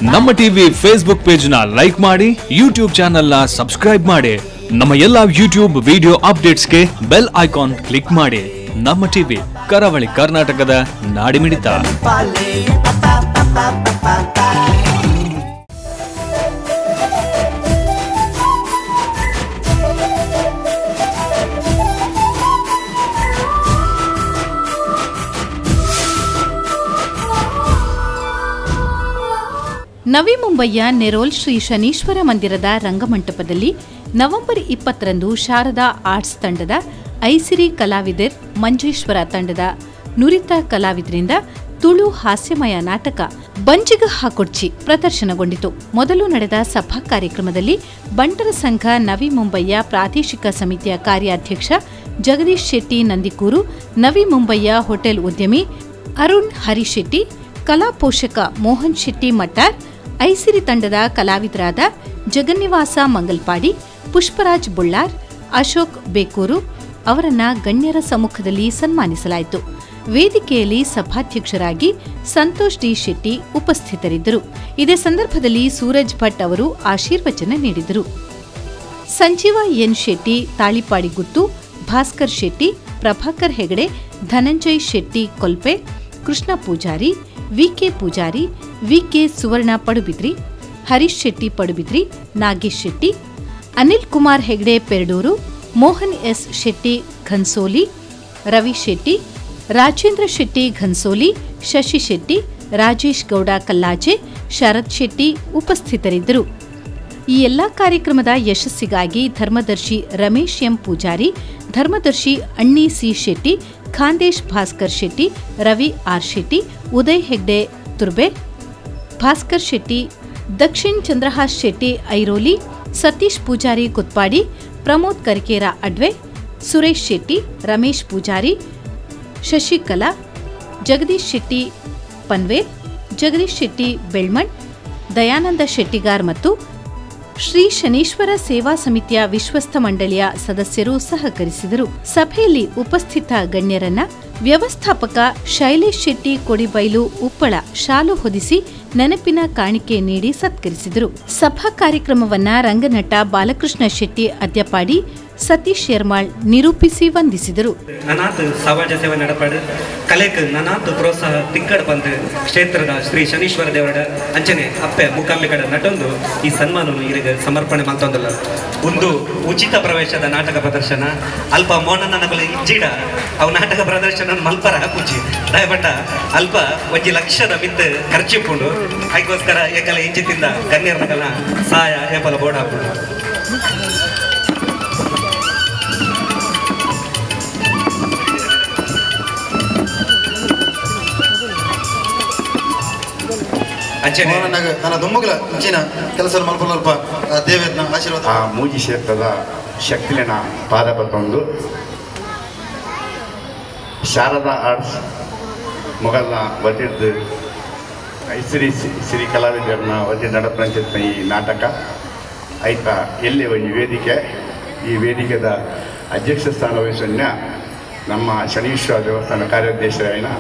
ನಮ್ಮ TV Facebook page ನ like ಮಾಡಿ, ಯೂಟ್ಯೂಬ್ ಚಾನೆಲ್ ನ ಸಬ್ಸ್ಕ್ರೈಬ್ ಮಾಡಿ, ನಮ್ಮ ಎಲ್ಲಾ ಯೂಟ್ಯೂಬ್ ವಿಡಿಯೋ ಅಪ್ಡೇಟ್ಸ್ಗೆ ಬೆಲ್ ಐಕಾನ್ ಕ್ಲಿಕ್ ಮಾಡಿ. ನಮ್ಮ ಟಿವಿ ಕರಾವಳಿ ಕರ್ನಾಟಕದ ನಾಡಿಮಿಡಿತ. ನವಿ ಮುಂಬೈಯ ನೆರೋಲ್ ಶ್ರೀ ಶನೀಶ್ವರ ಮಂದಿರದ ರಂಗಮಂಟಪದಲ್ಲಿ ನವೆಂಬರ್ 20ರಂದು ಶಾರದಾ ಆರ್ಟ್ಸ್ ತಂಡದ ಐಸಿರಿ ಕಲಾವಿದರ್ ಮಂಜೇಶ್ವರ ತಂಡದ ನುರಿತ ಕಲಾವಿದರಿಂದ ತುಳು ಹಾಸ್ಯಮಯ ನಾಟಕ ಬಂಜಿಗ ಹಾಕೊಡ್ಚಿ ಪ್ರದರ್ಶನಗೊಂಡಿತು. ಮೊದಲು ನಡೆದ ಸಭಾ ಕಾರ್ಯಕ್ರಮದಲ್ಲಿ ಬಂಟರ ಸಂಘ ನವಿ ಮುಂಬೈಯ ಪ್ರಾದೇಶಿಕ ಸಮಿತಿಯ ಕಾರ್ಯಾಧ್ಯಕ್ಷ ಜಗದೀಶ್ ಶೆಟ್ಟಿ ನಂದಿಕೂರು, ನವಿ ಮುಂಬೈಯ ಹೋಟೆಲ್ ಉದ್ಯಮಿ ಅರುಣ್ ಹರಿಶೆಟ್ಟಿ, ಕಲಾ ಪೋಷಕ ಮೋಹನ್ ಶೆಟ್ಟಿ ಮಟ್ಟಾರ್, ಐಸಿರಿ ತಂಡದ ಕಲಾವಿದರಾದ ಜಗನ್ನಿವಾಸ ಮಂಗಲ್ಪಾಡಿ, ಪುಷ್ಪರಾಜ್ ಬುಳ್ಳಾರ್, ಅಶೋಕ್ ಬೇಕೂರು ಅವರನ್ನ ಗಣ್ಯರ ಸಮ್ಮುಖದಲ್ಲಿ ಸನ್ಮಾನಿಸಲಾಯಿತು. ವೇದಿಕೆಯಲ್ಲಿ ಸಭಾಧ್ಯಕ್ಷರಾಗಿ ಸಂತೋಷ್ ಡಿ ಶೆಟ್ಟಿ ಉಪಸ್ಥಿತರಿದ್ದರು. ಇದೇ ಸಂದರ್ಭದಲ್ಲಿ ಸೂರಜ್ ಭಟ್ ಅವರು ಆಶೀರ್ವಚನ ನೀಡಿದರು. ಸಂಜೀವ ಎನ್ ಶೆಟ್ಟಿ ತಾಳಿಪಾಡಿ ಗುತ್ತು, ಭಾಸ್ಕರ್ ಶೆಟ್ಟಿ, ಪ್ರಭಾಕರ್ ಹೆಗಡೆ, ಧನಂಜಯ್ ಶೆಟ್ಟಿ ಕೊಲ್ಪೆ, ಕೃಷ್ಣ ಪೂಜಾರಿ, ವಿಕೆ ಪೂಜಾರಿ, ವಿಕೆ ಸುವರ್ಣ ಪಡುಬಿದ್ರಿ, ಹರೀಶ್ ಶೆಟ್ಟಿ ಪಡುಬಿದ್ರಿ, ನಾಗೇಶ್ ಶೆಟ್ಟಿ, ಅನಿಲ್ ಕುಮಾರ್ ಹೆಗಡೆ ಪೆರಡೂರು, ಮೋಹನ್ ಎಸ್ ಶೆಟ್ಟಿ ಘನ್ಸೋಲಿ, ರವಿ ಶೆಟ್ಟಿ, ರಾಜೇಂದ್ರ ಶೆಟ್ಟಿ ಘನ್ಸೋಲಿ, ಶಶಿ ಶೆಟ್ಟಿ, ರಾಜೇಶ್ ಗೌಡ ಕಲ್ಲಾಜೆ, ಶರತ್ ಶೆಟ್ಟಿ ಉಪಸ್ಥಿತರಿದ್ದರು. ಈ ಎಲ್ಲ ಕಾರ್ಯಕ್ರಮದ ಯಶಸ್ಸಿಗಾಗಿ ಧರ್ಮದರ್ಶಿ ರಮೇಶ್ ಎಂ ಪೂಜಾರಿ, ಧರ್ಮದರ್ಶಿ ಅಣ್ಣಿ ಸಿ ಶೆಟ್ಟಿ, ಖಾಂದೇಶ್ ಭಾಸ್ಕರ್ ಶೆಟ್ಟಿ, ರವಿ ಆರ್ ಶೆಟ್ಟಿ, ಉದಯ್ ಹೆಗ್ಡೆ ತುರ್ಬೆ, ಭಾಸ್ಕರ್ ಶೆಟ್ಟಿ, ದಕ್ಷಿಣ್ ಚಂದ್ರಹಾಸ್ ಶೆಟ್ಟಿ ಐರೋಲಿ, ಸತೀಶ್ ಪೂಜಾರಿ ಕುತ್ಪಾಡಿ, ಪ್ರಮೋದ್ ಕರ್ಕೇರ ಅಡ್ವೆ, ಸುರೇಶ್ ಶೆಟ್ಟಿ, ರಮೇಶ್ ಪೂಜಾರಿ, ಶಶಿಕಲಾ, ಜಗದೀಶ್ ಶೆಟ್ಟಿ ಪನ್ವೇಲ್, ಜಗದೀಶ್ ಶೆಟ್ಟಿ ಬೆಳ್ಮಣ್, ದಯಾನಂದ ಶೆಟ್ಟಿಗಾರ್ ಮತ್ತು ಶ್ರೀ ಶನೀಶ್ವರ ಸೇವಾ ಸಮಿತಿಯ ವಿಶ್ವಸ್ಥ ಮಂಡಳಿಯ ಸದಸ್ಯರು ಸಹಕರಿಸಿದರು. ಸಭೆಯಲ್ಲಿ ಉಪಸ್ಥಿತ ಗಣ್ಯರನ್ನ ವ್ಯವಸ್ಥಾಪಕ ಶೈಲೇಶ್ ಶೆಟ್ಟಿ ಕೊಡಿಬೈಲು ಉಪ್ಪಳ ಶಾಲು ಹೊದಿಸಿ ನೆನಪಿನ ಕಾಣಿಕೆ ನೀಡಿ ಸತ್ಕರಿಸಿದರು. ಸಭಾ ಕಾರ್ಯಕ್ರಮವನ್ನ ರಂಗನಟ ಬಾಲಕೃಷ್ಣ ಶೆಟ್ಟಿ ಅದ್ಯಪಾಡಿ, ಸತೀಶ್ ಶೆರ್ಮಾಳ್ ನಿರೂಪಿಸಿ ವಂದಿಸಿದರು. ನನಾತ್ ಸಮಾಜ ಸೇವೆ ನಡಪಾಡು ಕಲೆಕ್ ನನಾತ್ ಪ್ರೋತ್ಸಾಹ ತಿಕ್ಕಡ್ ಬಂದು ಕ್ಷೇತ್ರದ ಶ್ರೀ ಶನೀಶ್ವರ ದೇವರ ಅಂಚನೆ ಅಪ್ಪೆ ಮೂಕಾಂಬಿಕಡ ನಟೊಂದು ಈ ಸನ್ಮಾನ ಇರಿಗೆ ಸಮರ್ಪಣೆ ಮಾಡ್ತೊಂದಲ್ಲ. ಒಂದು ಉಚಿತ ಪ್ರವೇಶದ ನಾಟಕ ಪ್ರದರ್ಶನ ಅಲ್ಪ ಮೋನನಗಳು ಇಜ್ಜಿಡ ಅವು ನಾಟಕ ಪ್ರದರ್ಶನ ಮಲ್ಪರ ಪೂಜಿ ದಯಪಟ್ಟ ಅಲ್ಪ 1 ಲಕ್ಷದ ಮಿತ್ತು ಖರ್ಚಿಪ್ಪುಂಡು. ಅದಕ್ಕೋಸ್ಕರ ಏಕಲ ಇಂಚಿತಿಂದ ಗಣ್ಯರ್ನಗಲ ಸಹಾಯ ಏಪಲ ಬೋರ್ಡ್ ಹಾಕೊಂಡು ನನ್ನ ದುಮ್ಮುಗಳ ಮುಂಚಿನ ಕೆಲಸ ಮಲ್ಪಲ್ಪ ದೇವೇನ ಆಶೀರ್ವಾದ. ಆ ಮೂಜಿ ಕ್ಷೇತ್ರದ ಶಕ್ತಿಲಿನ ಪಾದ ಪತ್ತೊಂದು ಶಾರದಾ ಆರ್ಟ್ಸ್ ಮೊಗಲ್ನ ವತಿರ್ದು ಐಸಿರಿ ಸಿರಿ ಕಲಾವಿದರನ್ನ ವತಿ ನಡಪಂಚಿತ ಈ ನಾಟಕ ಆಯ್ತಾ ಎಲ್ಲಿ ಒಂದು ವೇದಿಕೆ, ಈ ವೇದಿಕೆದ ಅಧ್ಯಕ್ಷ ಸ್ಥಾನ ವಹಿಸೋಣ ನಮ್ಮ ಶನೀಶ್ವರ ದೇವಸ್ಥಾನ ಕಾರ್ಯಾಧ್ಯಕ್ಷರಾಯನ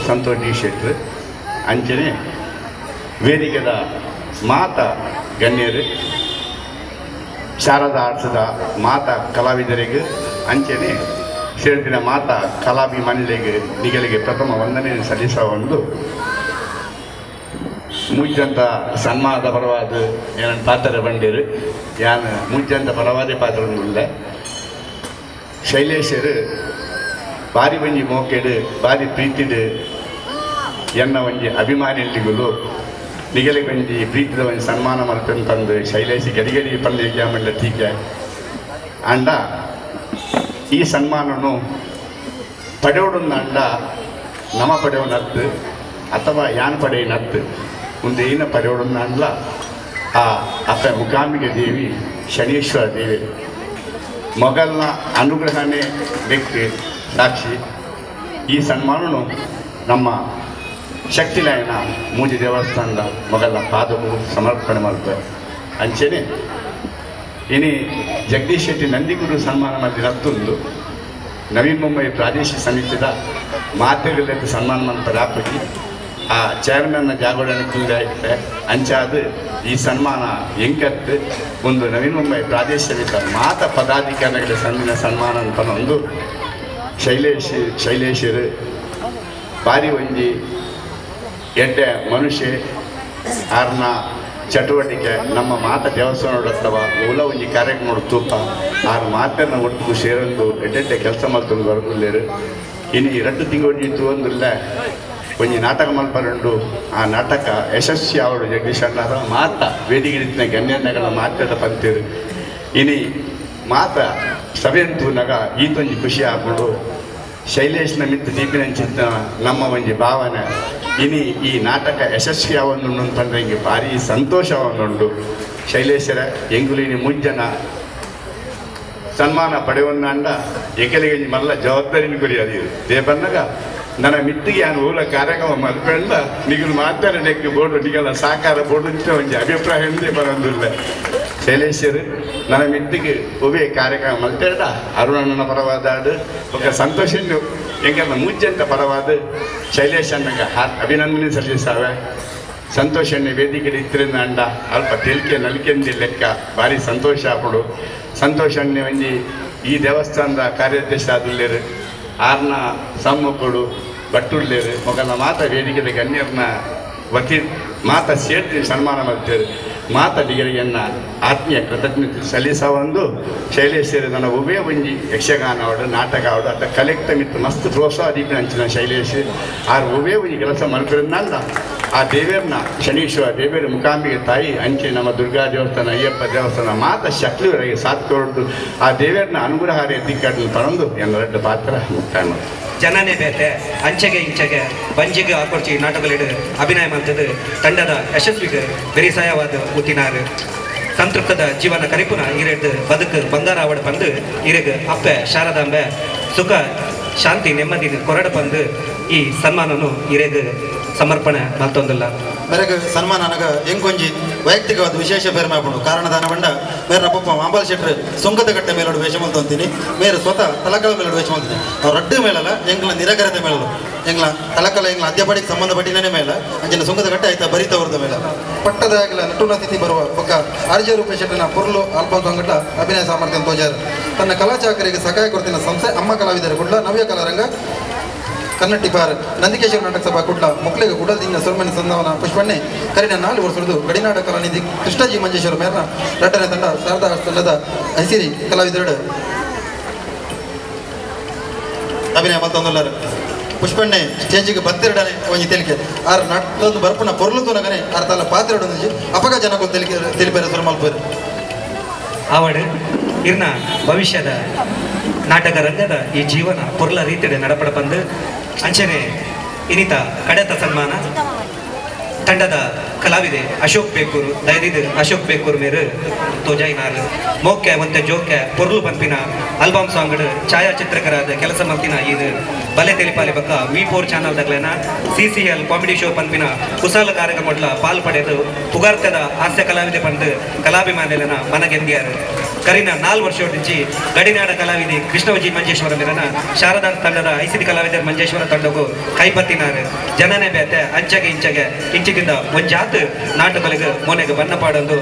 ಸಂತೋಷ್ ಡಿ ಶೆಟ್ರು, ಅಂಚನೆ ವೇದಿಕೆದ ಮಾತ ಗಣ್ಯರು, ಶಾರದಾ ಆರ್ಟ್ಸದ ಮಾತ ಕಲಾವಿದರಿಗೆ, ಅಂಚನೆ ಕ್ಷೇತ್ರದ ಮಾತ ಕಲಾಭಿಮಾನಿಗಳಿಗೆ ನಿಗಲಿಗೆ ಪ್ರಥಮ ವಂದನೆ ಸಲ್ಲಿಸುವ ಒಂದು ಮುಜ್ಜಂತ ಸನ್ಮಾನದ ಪರವಾದ ಏನನ್ನು ಪಾತ್ರ ಬಂದಿರು ಯಾನ್ ಮುಜ್ಜಂತ ಪರವಾದೇ ಪಾತ್ರ ಉಳ್ಳ ಶೈಲೇಶರು ಬಾರಿ ಬಂಜಿ ಮೋಕೆಡು ಬಾರಿ ಪ್ರೀತಿಡು ಎನ್ನ ಒಂಜಿ ಅಭಿಮಾನಿಗಳು ನಿಗಲಿ ಒಂಜಿ ಪ್ರೀತಿದ ಒಂಜಿ ಸನ್ಮಾನ ಮಲ್ಪಂತಂದು ಶೈಲೇಶ್ ಗಡಿಗಡಿ ಪಲ್ಯ ಮಂಡ ಟೀಕೆ ಅಂಡ ಈ ಸನ್ಮಾನನು ಪಡೆಯೋಡನ್ನ ಅಂಡ ನಮ ಪಡೆಯೋನತ್ತು ಅಥವಾ ಯಾನ್ ಪಡೆಯನತ್ತು ಒಂದು ಏನ ಪಡೆಯೋಡನ್ನ ಅಂಡ್ಲ ಆ ಅಪ್ಪ ಮುಕಾಂಬಿಕೆ ದೇವಿ ಶನೀಶ್ವರ ದೇವಿ ಮೊಗಲ್ನ ಅನುಗ್ರಹನೇ ಬೆಕ್ಕು ಸಾಕ್ಷಿ. ಈ ಸನ್ಮಾನನು ನಮ್ಮ ಶಕ್ತಿಲಾಯನ ಮೂಜಿ ದೇವಸ್ಥಾನದ ಮೊಗಲ ಪಾದವು ಸಮರ್ಪಣೆ ಮಾಡ್ತಾರೆ. ಅಂಚೆನೆ ಇನಿ ಜಗದೀಶ್ ಶೆಟ್ಟಿ ನಂದಿಗುರು ಸನ್ಮಾನ ಮಾಡಿದ ಹತ್ತೊಂದು ನವೀನ್ ಮುಂಬೈ ಪ್ರಾದೇಶಿಕ ಸಮಿತಿದ ಮಾತೆಗಳಲ್ಲಿ ಸನ್ಮಾನ ಮಾಡ್ತಾರೆ. ಆ ಚೇರ್ಮನ್ನ ಜಾಗೋಡನ್ನು ಕುಂದಾಯಿತ್ತೆ ಅಂಚಾದ ಈ ಸನ್ಮಾನ ಎಂಕತ್ತು ಒಂದು ನವೀನ್ ಮುಂಬೈ ಪ್ರಾದೇಶಿಕ ಮಾತ ಪದಾಧಿಕಾರಿಗಳ ಸಂದಿನ ಸನ್ಮಾನ ಅಂತ ಒಂದು ಶೈಲೇಶರು ಬಾರಿ ಒಂಜಿ ಎಡ್ಡೆ ಮನುಷ್ಯ ಆರ್ನ ಚಟುವಟಿಕೆ ನಮ್ಮ ಮಾತ ದೇವಸ್ಥಾನ ಅಥವಾ ಉಲ ಒಂಜಿ ಕಾರ್ಯಕ್ರಮ ತೂಪ ಆರು ಮಾತನ್ನು ಒಟ್ಟು ಸೇರೊಂದು ಎಡ್ಡೆಡ್ಡೆ ಕೆಲಸ ಮಾಡ್ತೊಂದು ಬರಗುಲ್ಲೇರು ಇನ್ನು ಎರಡು ತಿಂಗಳು ತೂವೊಂದಿಲ್ಲ ಒಂಜಿ ನಾಟಕ ಮಲ್ಪರುಂಡು ಆ ನಾಟಕ ಯಶಸ್ವಿ ಅವಳು ಜಗದೀಶ್ ಅಣ್ಣರ ಮಾತ ವೇದಿಕೆ ಗಣ್ಯನಗಳ ಮಾತಾಡ ಪಂತೇರು ಇನಿ ಮಾತ ಸಭೆಯನ್ನು ತೂನಾಗ ಈತೊಂಜಿ ಖುಷಿ ಆಗ್ಬಿಡು ಶೈಲೇಶ್ನ ಮಿತ್ತು ದೀಪಿನಂಚಿತ್ತ ನಮ್ಮ ಒಂಜಿ ಭಾವನೆ ಇನಿ ಈ ನಾಟಕ ಯಶಸ್ವಿ ಆವೊಂದುಂಡು ಅಂತಂದ್ರೆ ಹಿಂಗೆ ಭಾರಿ ಸಂತೋಷವನ್ನುಂಡು ಶೈಲೇಶ್ವರ ಎಂಗುಲಿನಿ ಮುಂಜನ ಸನ್ಮಾನ ಪಡೆಯೊಂದಾಂಡ ಎಕಲಿಗೆ ಮಲ್ಲ ಜವಾಬ್ದಾರಿನ ಗುರಿ ಅದು ದೇವನ್ನಾಗ ನನ್ನ ಮಿತ್ತಿಗೆ ನಾನು ಊರ ಕಾರ್ಯಕ್ರಮ ಮಲ್ಪೆಂಡ ನಿಗಲು ಮಾತಾಡಲಿಕ್ಕೆ ಬೋರ್ಡು ನಿಗಲ ಸಾಕಾರ ಬೋರ್ಡು ಅಂತ ಒಂಜಿ ಅಭಿಪ್ರಾಯ ಎಂದೇ ಬರೋದಿಲ್ಲ ಶೈಲೇಶ್ವರ್ ನನ್ನ ಮಿತ್ತಿಗೆ ಒಬ್ಬೇ ಕಾರ್ಯಕ್ರಮ ಮಲ್ತೇಡ ಅರುಣಣ್ಣನ ಪರವಾದಾಡು ఒక ಸಂತೋಷ ಎಂಕಲ್ನ ಮುಜ್ಜಂತ ಪರವಾದ ಶೈಲೇಶ್ ಅಣ್ಣಗೆ ಅಭಿನಂದನೆ ಸಲ್ಲಿಸಾವೆ ಸಂತೋಷಣ್ಣ ವೇದಿಕೆ ಇತ್ತಿರಿಂದ ಅಂಡ ಅಲ್ಪ ತೆಲಿಕೆ ನಲಿಕೆಂದಿ ಲೆಕ್ಕ ಭಾರಿ ಸಂತೋಷ ಆಪಡು ಸಂತೋಷಣ್ಣೆ ಒಂಜಿ ಈ ದೇವಸ್ಥಾನದ ಕಾರ್ಯಾಧ್ಯಕ್ಷ ಆದುಲ್ಲೇರು ಆರ್ನ ಸಮ್ಮುಖಡು ಬಟ್ಟುಲ್ಲೇರು ಮೊಗಲ ಮಾತ ವೇದಿಕೆದ ಗಣ್ಯರ್ನ ವತಿ ಮಾತ ಸೇರ್ತಿ ಸನ್ಮಾನ ಮಾಡ್ತೇವೆ ಮಾತ ಡಿಗರಿಯನ್ನ ಆತ್ಮೀಯ ಕೃತಜ್ಞತೆ ಸಲ್ಲಿಸವಂದು ಶೈಲೇಶ್ವರಿ ನನ್ನ ಉಭಯ ಒಂಜಿ ಯಕ್ಷಗಾನ ಅವಡು ನಾಟಕ ಅವಡು ಅತ್ತ ಕಲೆಕ್ಟ ಮಿತ್ತು ಮಸ್ತ್ ಪ್ರೋತ್ಸಾಹ ದೀಪಿನ ಅಂಚಿನ ಶೈಲೇಶ್ ಆರು ಉಭಯ ಒಂಜಿ ಕೆಲಸ ಮಾಡ್ತಿರೋದ್ನಲ್ಲ ಆ ದೇವೇರ್ನ ಶನೀಶ್ವರ ದೇವೇರ ಮುಖಾಂಬಿಗೆ ತಾಯಿ ಅಂಚೆ ನಮ್ಮ ದುರ್ಗಾ ದೇವಸ್ಥಾನ ಅಯ್ಯಪ್ಪ ದೇವಸ್ಥಾನ ಮಾತ ಶಕ್ತಿಯವರೆಗೆ ಸಾಥ್ ಕೊರಡು ಆ ದೇವೇರ್ನ ಅನುಗ್ರಹ ಎದ್ದಿಕ್ಕನ್ನು ತಗೊಂಡು ಎಲ್ಲ ಪಾತ್ರ ಮುಕ್ತಾಯ ಮಾಡ್ತಾರೆ. ಜನನೇ ಬೇತೆ ಅಂಚೆಗೆ ಇಂಚೆಗೆ ಬಂಜಿಗೆ ಆಕೊರ್ಚಿ ನಾಟಕಗಳಿಡು ಅಭಿನಯ ಮಾಡ್ತದೆ ತಂಡದ ಯಶಸ್ವಿಗೆ ಬೆರಿಸಾಯವಾದ ಉತ್ತಿನಾರು ಸಂತೃಪ್ತದ ಜೀವನ ಕರಿಪುನ ಇರೆಡ್ ಬದುಕು ಬಂಗಾರ ಅವಡ ಬಂದು ಇರೆಗ್ ಅಪ್ಪೆ ಶಾರದಾಂಬೆ ಸುಖ ಶಾಂತಿ ನೆಮ್ಮದಿ ಕೊರಡ ಬಂದು ಈ ಸನ್ಮಾನನು ಇರೆಗ್ ಸಮರ್ಪಣೆ ಮಲ್ತೊಂದಿಲ್ಲ. ಮೇರೆಗೆ ಸನ್ಮಾನ ಅನಗ ಎಂಕೊಂಜಿ ವೈಯಕ್ತಿಕವಾದ ವಿಶೇಷ ಪೆರ್ಮೆ ಆಪುಂಡು ಕಾರಣ ದಾನ ಬಂಡ ಮೇರೆ ಪಪ್ಪ ಮಾಂಬಾಲ್ ಶೆಟ್ರು ಸುಂಕದ ಕಟ್ಟೆ ಮೇಲೋಡು ವೇಷ ಮಲ್ತೊಂತೀನಿ ಮೇರೆ ಸ್ವತಃ ತಲಕಲ ಮೇಲೋಡು ವೇಷ ಮಲ್ತೀನಿ ಅವ್ರು ರಡ್ಡು ಮೇಲಲ್ಲ ಎಂಗ್ಲ ನಿರಗರತೆ ಮೇಲಲ್ಲ ಎಂಗ್ಲ ತಲಕಲ ಎಂಗ್ಲ ಅದ್ಯಪಾಡಿಗೆ ಸಂಬಂಧಪಟ್ಟಿನೇ ಮೇಲ ಅಂಚಿನ ಸುಂಕದ ಕಟ್ಟೆ ಆಯ್ತಾ ಬರಿತವ್ರದ ಮೇಲೆ ಪಟ್ಟದ ಆಗಲ ನಟುನ ಸ್ಥಿತಿ ಬರುವ ಪಕ್ಕ ಆರ್ಜೆ ರೂಪೇ ಶೆಟ್ಟನ ಪೊರ್ಲು ಆಲ್ಬಮ್ ಸಂಗಟ ಅಭಿನಯ ಸಾಮರ್ಥ್ಯ ತೋಜಾರು ತನ್ನ ಕಲಾಚಾಕರಿಗೆ ಸಹಾಯ ಕೊಡ್ತಿನ ಸಂಸ್ಥೆ ಅಮ್ಮ ಕಲಾವಿದರು ಕುಡ್ಲ ನವ್ಯ ಕಲಾರಂಗ ಕನ್ನಟ್ಟಿಪಾರ್ ನಂದಿಕೇಶ್ವರ ನಾಟಕ ಸಭಾ ಕುಡ್ಲ ಮೊಕ್ಲಿಗ ಕುಡಲ್ದಿನ ಸುರ್ಮನೆ ಸಂದವನ ಪುಷ್ಪಣ್ಣೆ ಕರಿನ 4 ವರ್ಷದ್ದು ಗಡಿನಾಡ ಕಲಾನಿಧಿ ಕೃಷ್ಣಜಿ ಮಂಜೇಶ್ವರ ಮೇರ್ನ ರಟ್ಟನೆ ತಂಡ ಶಾರದಾ ತಂಡದ ಹಸಿರಿ ಕಲಾವಿದರು ಅಭಿನಯ ಮತ್ತೊಂದಲ್ಲರು ಪುಷ್ಪಣ್ಣೆ ಸ್ಟೇಜಿಗೆ ಬತ್ತೆರಡನೆ ಒಂಜಿ ತೆಲಿಕೆ ಆರ್ ನಟ್ಟೊಂದು ಬರ್ಪುನ ಪೊರ್ಲು ತೂನಗನೆ ಆರ್ ತಲ್ಲ ಪಾತ್ರೆಡೊಂದು ಅಪಗ ಜನಕ್ಕೂ ತೆಲಿಕೆ ತಿಳಿಪೇರೆ ಸುರುಮಲ್ಪೇರು. ಆವಡು ಇರ್ನ ಭವಿಷ್ಯದ ನಾಟಕ ರಂಗದ ಈ ಜೀವನ ಪೊರ್ಲ ರೀತಿಯ ನಡಪಡ ಬಂದು ಅಂಚನೆ ಇನಿತ ಕಡೆತ ಸನ್ಮಾನ ತಂಡದ ಕಲಾವಿದೆ ಅಶೋಕ್ ಬೇಕೂರು ದಯದಿದ್ದು ಅಶೋಕ್ ಬೇಕೂರು ಮೇರು ತೋಜಾಯಿನಾರು ಮೋಕೆ ಒಂತೆ ಜೋಕೆ ಪೊರ್ಲು ಪಂಪಿನ ಆಲ್ಬಮ್ ಸಾಂಗ್ಡು ಛಾಯಾಚಿತ್ರಕರಾದ ಕೆಲಸ ಮಲ್ತಿನ ಇದು ಬಲೆ ತೆಲಿಪಾಲಿ ಬಕ್ಕ V4 channel ದಗ್ಲೇನ CCL comedy show ಪಂಪಿನ ಕುಶಾಲ ಕಾರ್ಯಕ್ರಮಡ್ಲ ಪಾಲ್ ಪಡೆದು ಪುಗಾರ್ತದ ಹಾಸ್ಯ ಕಲಾವಿದೆ ಪಂದು ಕಲಾಭಿಮಾನಿಲನ ಮನಗೆಂದಿಯಾರು. ಕರಿನ 4 ವರ್ಷ ಗಡಿನಾಡ ಕಲಾವಿದೆ ಕೃಷ್ಣವಜಿ ಮಂಜೇಶ್ವರ ಮೇರನ ಶಾರದಾ ತಂಡದ ಐಸಿಡಿ ಕಲಾವಿದರ ಮಂಜೇಶ್ವರ ತಂಡಕ್ಕೂ ಕೈಪತ್ತಿನಾರು ಜನನೇ ಬೇತೆ ಅಂಚಗೆ ಇಂಚಗೆ ಇಂಚಿಗಿಂದ ಒಂಜಾತ್ ನಾಟಕಗಳಿಗೆ ಮೊನೆಗೆ ಬಣ್ಣ ಪಾಡೊಂದು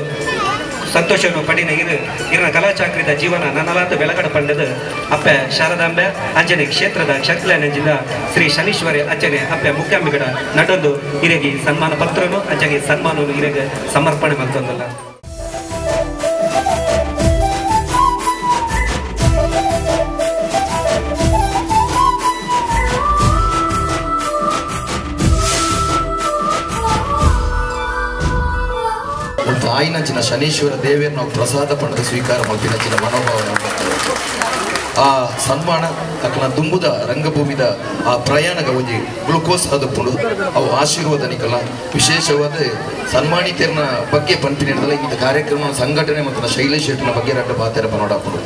ಸಂತೋಷವನ್ನು ಪಡಿನ ಇರು ಇರನ ಕಲಾಚಾಕ್ರಿದ ಜೀವನ ನನ್ನಲಾತ ಬೆಳಗಡ ಪಂಡದು ಅಪ್ಪೆ ಶಾರದಾಂಬೆ ಅಂಜನೆ ಕ್ಷೇತ್ರದ ಶಕ್ತಿಲನಂಜಿಂದ ಶ್ರೀ ಶನೀಶ್ವರಿ ಅಂಜನೆ ಅಪ್ಪೆ ಮುಖ್ಯಾಂಬಿಗಡ ನಟೊಂದು ಇರೆಗಿ ಸನ್ಮಾನ ಪತ್ರನು ಅಂಜಗೆ ಸನ್ಮಾನವನ್ನು ಇರೆಗೆ ಸಮರ್ಪಣೆ ಮಾಡ್ತೊಂದಲ್ಲ. ಆಯಿನಂಚಿನ ಶನೀಶ್ವರ ದೇವಿಯನ್ನು ನಾವು ಪ್ರಸಾದ ಪಣದ ಸ್ವೀಕಾರ ಮಲ್ಪಿನಂಚಿನ ಮನೋಭಾವನೆ ಆ ಸನ್ಮಾನ ಅಕ್ಕನ ದುಂಬುದ ರಂಗಭೂಮಿದ ಆ ಪ್ರಯಾಣಗ ಒಂಜಿ ಗ್ಲುಕೋಸ್ ಅದು ಪುಂಡು ಅವು ಆಶೀರ್ವಾದ ನಿಕಲ ವಿಶೇಷವಾದ ಸನ್ಮಾನಿತರನ ಬಗ್ಗೆ ಪಂಪಿನಿಡ್ದಲ್ಲ ಇಂಥ ಕಾರ್ಯಕ್ರಮ ಸಂಘಟನೆ ಮತ್ತು ಶೈಲೇಶ್ ಶೆಟ್ಟನ ಬಗ್ಗೆ ರಡ್ಡ ಪಾತೆರ ಪನೋಡಾಪುಡು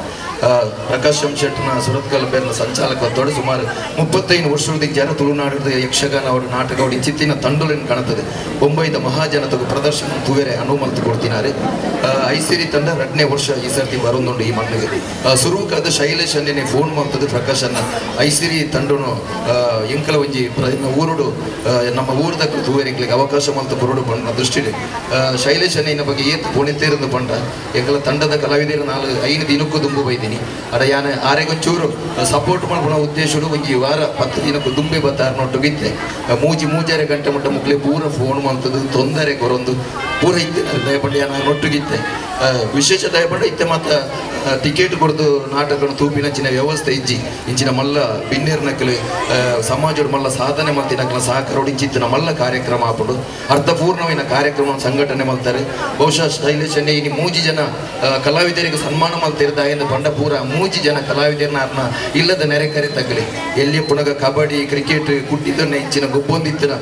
ಪ್ರಕಾಶ್ ಶೆಟ್ಟನ ಸುರತ್ಕಲ್ ಬೇರ್ನ ಸಂಚಾಲಕತ್ವಡು ಸುಮಾರು 35 ವರ್ಷದ ಜನ ತುಳುನಾಡಿದ ಯಕ್ಷಗಾನ ಅವರು ನಾಟಕ ಅವರು ಇಂಚಿತ್ತಿನ ತಂಡುలను ಕಾಣುತ್ತದೆ ಬೊಂಬೈದ ಮಹಾಜನತೆಗೂ ಪ್ರದರ್ಶನ ತುವೆರೆ ಅನುಮಲ್ತು ಕೊಡ್ತಿನಾರೆ ಐಸಿರಿ ತಂಡ 2ನೇ ವರ್ಷ ಈ ಸರ್ತಿ ಬರೋದುಂಡು ಈ ಮಣ್ಣಿಗೆ ಸುರುಕಾದ ಶೈಲೇಶ್ ಅನ್ನೇ ಫೋನ್ ಮಾಡ್ತದೆ ಪ್ರಕಾಶ್ ಅನ್ನ ಐಸಿರಿ ತಂಡನು ಎಂಕಲ ಒಂಜಿ ಊರುಡು ನಮ್ಮ ಊರದ ತೂವೆರೆ ಎಂಕ್ಲಿಗೆ ಅವಕಾಶ ಮಲ್ತು ಕೊರಡು ಪಂಡ ದೃಷ್ಟಿಡೆ ಶೈಲೇಶ್ ಅನ್ನಿನ ಬಗ್ಗೆ ಏತ್ ಪುಣಿತೇರಂದು ಪಂಡ ಎಂಕಲ ತಂಡದ ಕಲಾವಿದರು 4-5 ದಿನಕ್ಕೂ ದುಂಬು ಬೈದಿನಿ ಅಡ ಯಾನೆ ಆರೆಗೊಂಚೂರು ಸಪೋರ್ಟ್ ಮಾಡ್ಕೊಳ ಉದ್ದೇಶಡು ಒಂಜಿ ವಾರ 10 ದಿನಕ್ಕೂ ದುಂಬೆ ಬತ್ತಾರ ನೋಟು ಬಿತ್ತೆ 3-3.5 ಗಂಟೆ ಮುಟ್ಟ ಮುಕ್ಲೆ ಪೂರ ಫೋನ್ ಮಾಡ್ತದ್ದು ತೊಂದರೆ ಕೊರೊಂದು ಪೂರ ಇತ್ತೆ ದಯಪಂಡ ಯಾನ ನೊಟ್ಟುಗಿತ್ತೆ ವಿಶೇಷ ದಯಪಂಡ ಇತ್ತೆ ಮಾತ ಟಿಕೆಟ್ ಕೊಡ್ದು ನಾಟಕನು ತೂಪಿನಂಚಿನ ವ್ಯವಸ್ಥೆ ಇಜ್ಜಿ ಇಂಚಿನ ಮಲ್ಲ ಬಿನ್ನೇರ್ ನಕಲು ಸಮಾಜದ ಮಲ್ಲ ಸಾಧನೆ ಮಲ್ತಿನಕಲ ಸಹಕಾರೋಡು ಇಂಚಿತ್ತಿನ ಮಲ್ಲ ಕಾರ್ಯಕ್ರಮ ಆಪುಂಡು ಅರ್ಥಪೂರ್ಣವಿನ ಕಾರ್ಯಕ್ರಮ ಸಂಘಟನೆ ಮಲ್ತಾರೆ ಬಹುಶಃ ಶೈಲೇಶ್ ಅನ್ನೆ ಇನಿ 3 ಜನ ಕಲಾವಿದರಿಗೆ ಸನ್ಮಾನ ಮಲ್ತಿರ್ದ ಎಂದು ಪಂಡ ಪೂರ 3 ಜನ ಕಲಾವಿದರನ್ನ ಅರ್ನ ಇಲ್ಲದ ನೆರೆ ಕರೆ ತಗ್ಲಿ ಎಲ್ಲಿ ಪುನಗ ಕಬಡ್ಡಿ ಕ್ರಿಕೆಟ್ ಕುಟ್ಟಿದ್ದನ್ನ ಇಂಚಿನ ಗೊಬ್ಬೊಂದಿತ್ತಿನ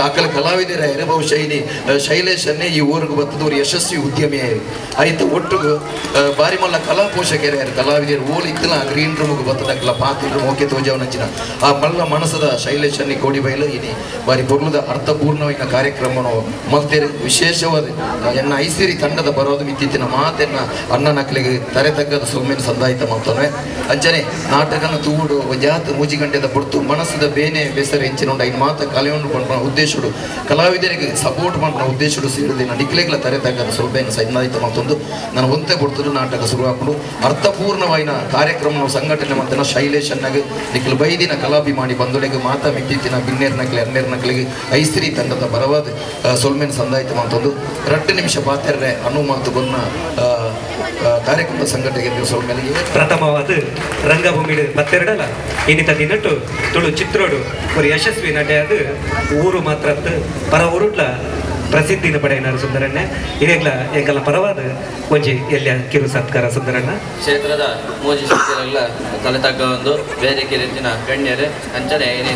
ಅಕಲ ಕಲಾವಿದರ ಬಹುಶಃ ಇನಿ ಶೈಲೇಶ್ ಅನ್ನೆ ಈ ಊರಿಗೆ ಬತ್ತದವರು ಯಶಸ್ವಿ ಉದ್ಯಮಿ ಆಯ್ತು ಒಟ್ಟಿಗೆ ಬಾರಿ ಮಲ್ಲ ಕಲಾ ಪೋಷಕರು ಕಲಾವಿದರು ಓಲ್ ಇತ್ತಲ ಗ್ರೀನ್ ರೂಮ್ಗೆ ಬತ್ತದಕ್ಕಲ್ಲ ಪಾತ್ರ ಮೋಕೆ ತೋಜವನಂಚಿನ ಆ ಮಲ್ಲ ಮನಸದ ಶೈಲೇಶ್ ಅನ್ನಿ ಕೋಡಿಬೈಲು ಇನಿ ಬಾರಿ ಪೊರ್ಲುದ ಅರ್ಥಪೂರ್ಣವಿನ ಕಾರ್ಯಕ್ರಮವನ್ನು ಮಲ್ತೇರೆ ವಿಶೇಷವಾದ ಎನ್ನ ಐಸಿರಿ ತಂಡದ ಬರೋದು ಮಿತ್ತಿತ್ತಿನ ಮಾತೆನ್ನ ಅಣ್ಣನಕ್ಲಿಗೆ ತರೆ ತಗ್ಗದ ಸೊಮ್ಮೆನ ಸಂದಾಯಿತ ಮಾಡ್ತಾನೆ ಅಂಚನೆ ನಾಟಕನ ತೂಡು ಜಾತ 3 ಗಂಟೆದ ಪೊರ್ತು ಮನಸ್ಸದ ಬೇನೆ ಬೆಸರು ಎಂಚಿನ ಐನು ಮಾತ ಕಲೆಯನ್ನು ಪಂಪನ ಉದ್ದೇಶಡು ಕಲಾವಿದರಿಗೆ ಸಪೋರ್ಟ್ ಮಾಡ್ನ ಉದ್ದೇಶಡು ಸೇರಿದ ನಿಕ್ಲೆಗ್ಲ ತರೆ ತಗ್ಗದ ಸೊಲ್ಬೆನ ಸಂದಾಯಿತ ಮತ್ತೊಂದು ನಾನು ಒಂತೆ ಕೊಡ್ತದ್ದು ನಾಟಕ ಶುರು ಹಾಕೊಂಡು ಅರ್ಥಪೂರ್ಣವಾಯಿನ ಕಾರ್ಯಕ್ರಮ ಸಂಘಟನೆ ಮಾಡ್ತಾನೆ ಶೈಲೇಶ್ ಅನ್ನಾಗ ನಿಖಿಲ್ ಬೈದಿನ ಕಲಾಭಿಮಾನಿ ಬಂಧುಗಳಿಗೆ ಮಾತಾ ಮಿಟ್ಟಿತ್ತಿನ ಬಿನ್ನೇರ್ ನಕಲಿ ಅನ್ನೇರ್ ನಕಲಿಗೆ ಐಸ್ತ್ರಿ ತಂಡದ ಬರವಾದ ಸೊಲ್ಮೆನ್ ಸಂದಾಯಿತ ಮತ್ತೊಂದು 2 ನಿಮಿಷ ಪಾತೆರ್ರೆ ಅನು ಮಾತು ಗೊನ್ನ ಕಾರ್ಯಕ್ರಮದ ಸಂಘಟನೆಗೆ ಸೊಲ್ಮೆಲಿಗೆ ಪ್ರಥಮವಾದ ರಂಗಭೂಮಿ ಬತ್ತೆರಡಲ್ಲ ಇನ್ನಿತ ದಿನಟ್ಟು ತುಳು ಚಿತ್ರೋಡು ಒಂದು ಯಶಸ್ವಿ ನಟೆಯಾದ ಊರು ಮಾತ್ರ ಪರ ಊರುಡ್ಲ ಪ್ರಸಿದ್ಧಿನ ಪಡೆಯನಾರು ಸುಂದರಣ್ಣ ಇದೇಗ್ಲ ಎಂಕಲ ಪರವಾದ ಒಂಜಿ ಎಲ್ಲ ಕಿರು ಸತ್ಕಾರ ಸುಂದರಣ್ಣ ಕ್ಷೇತ್ರದ ಮೋಜಿ ಶಕ್ತಿಯರೆಲ್ಲ ತಲೆ ತಗ್ಗ ಒಂದು ವೇದಿಕೆ ರೀತಿನ ಗಣ್ಯರೇ ಅಂಚನೆ ಇನಿ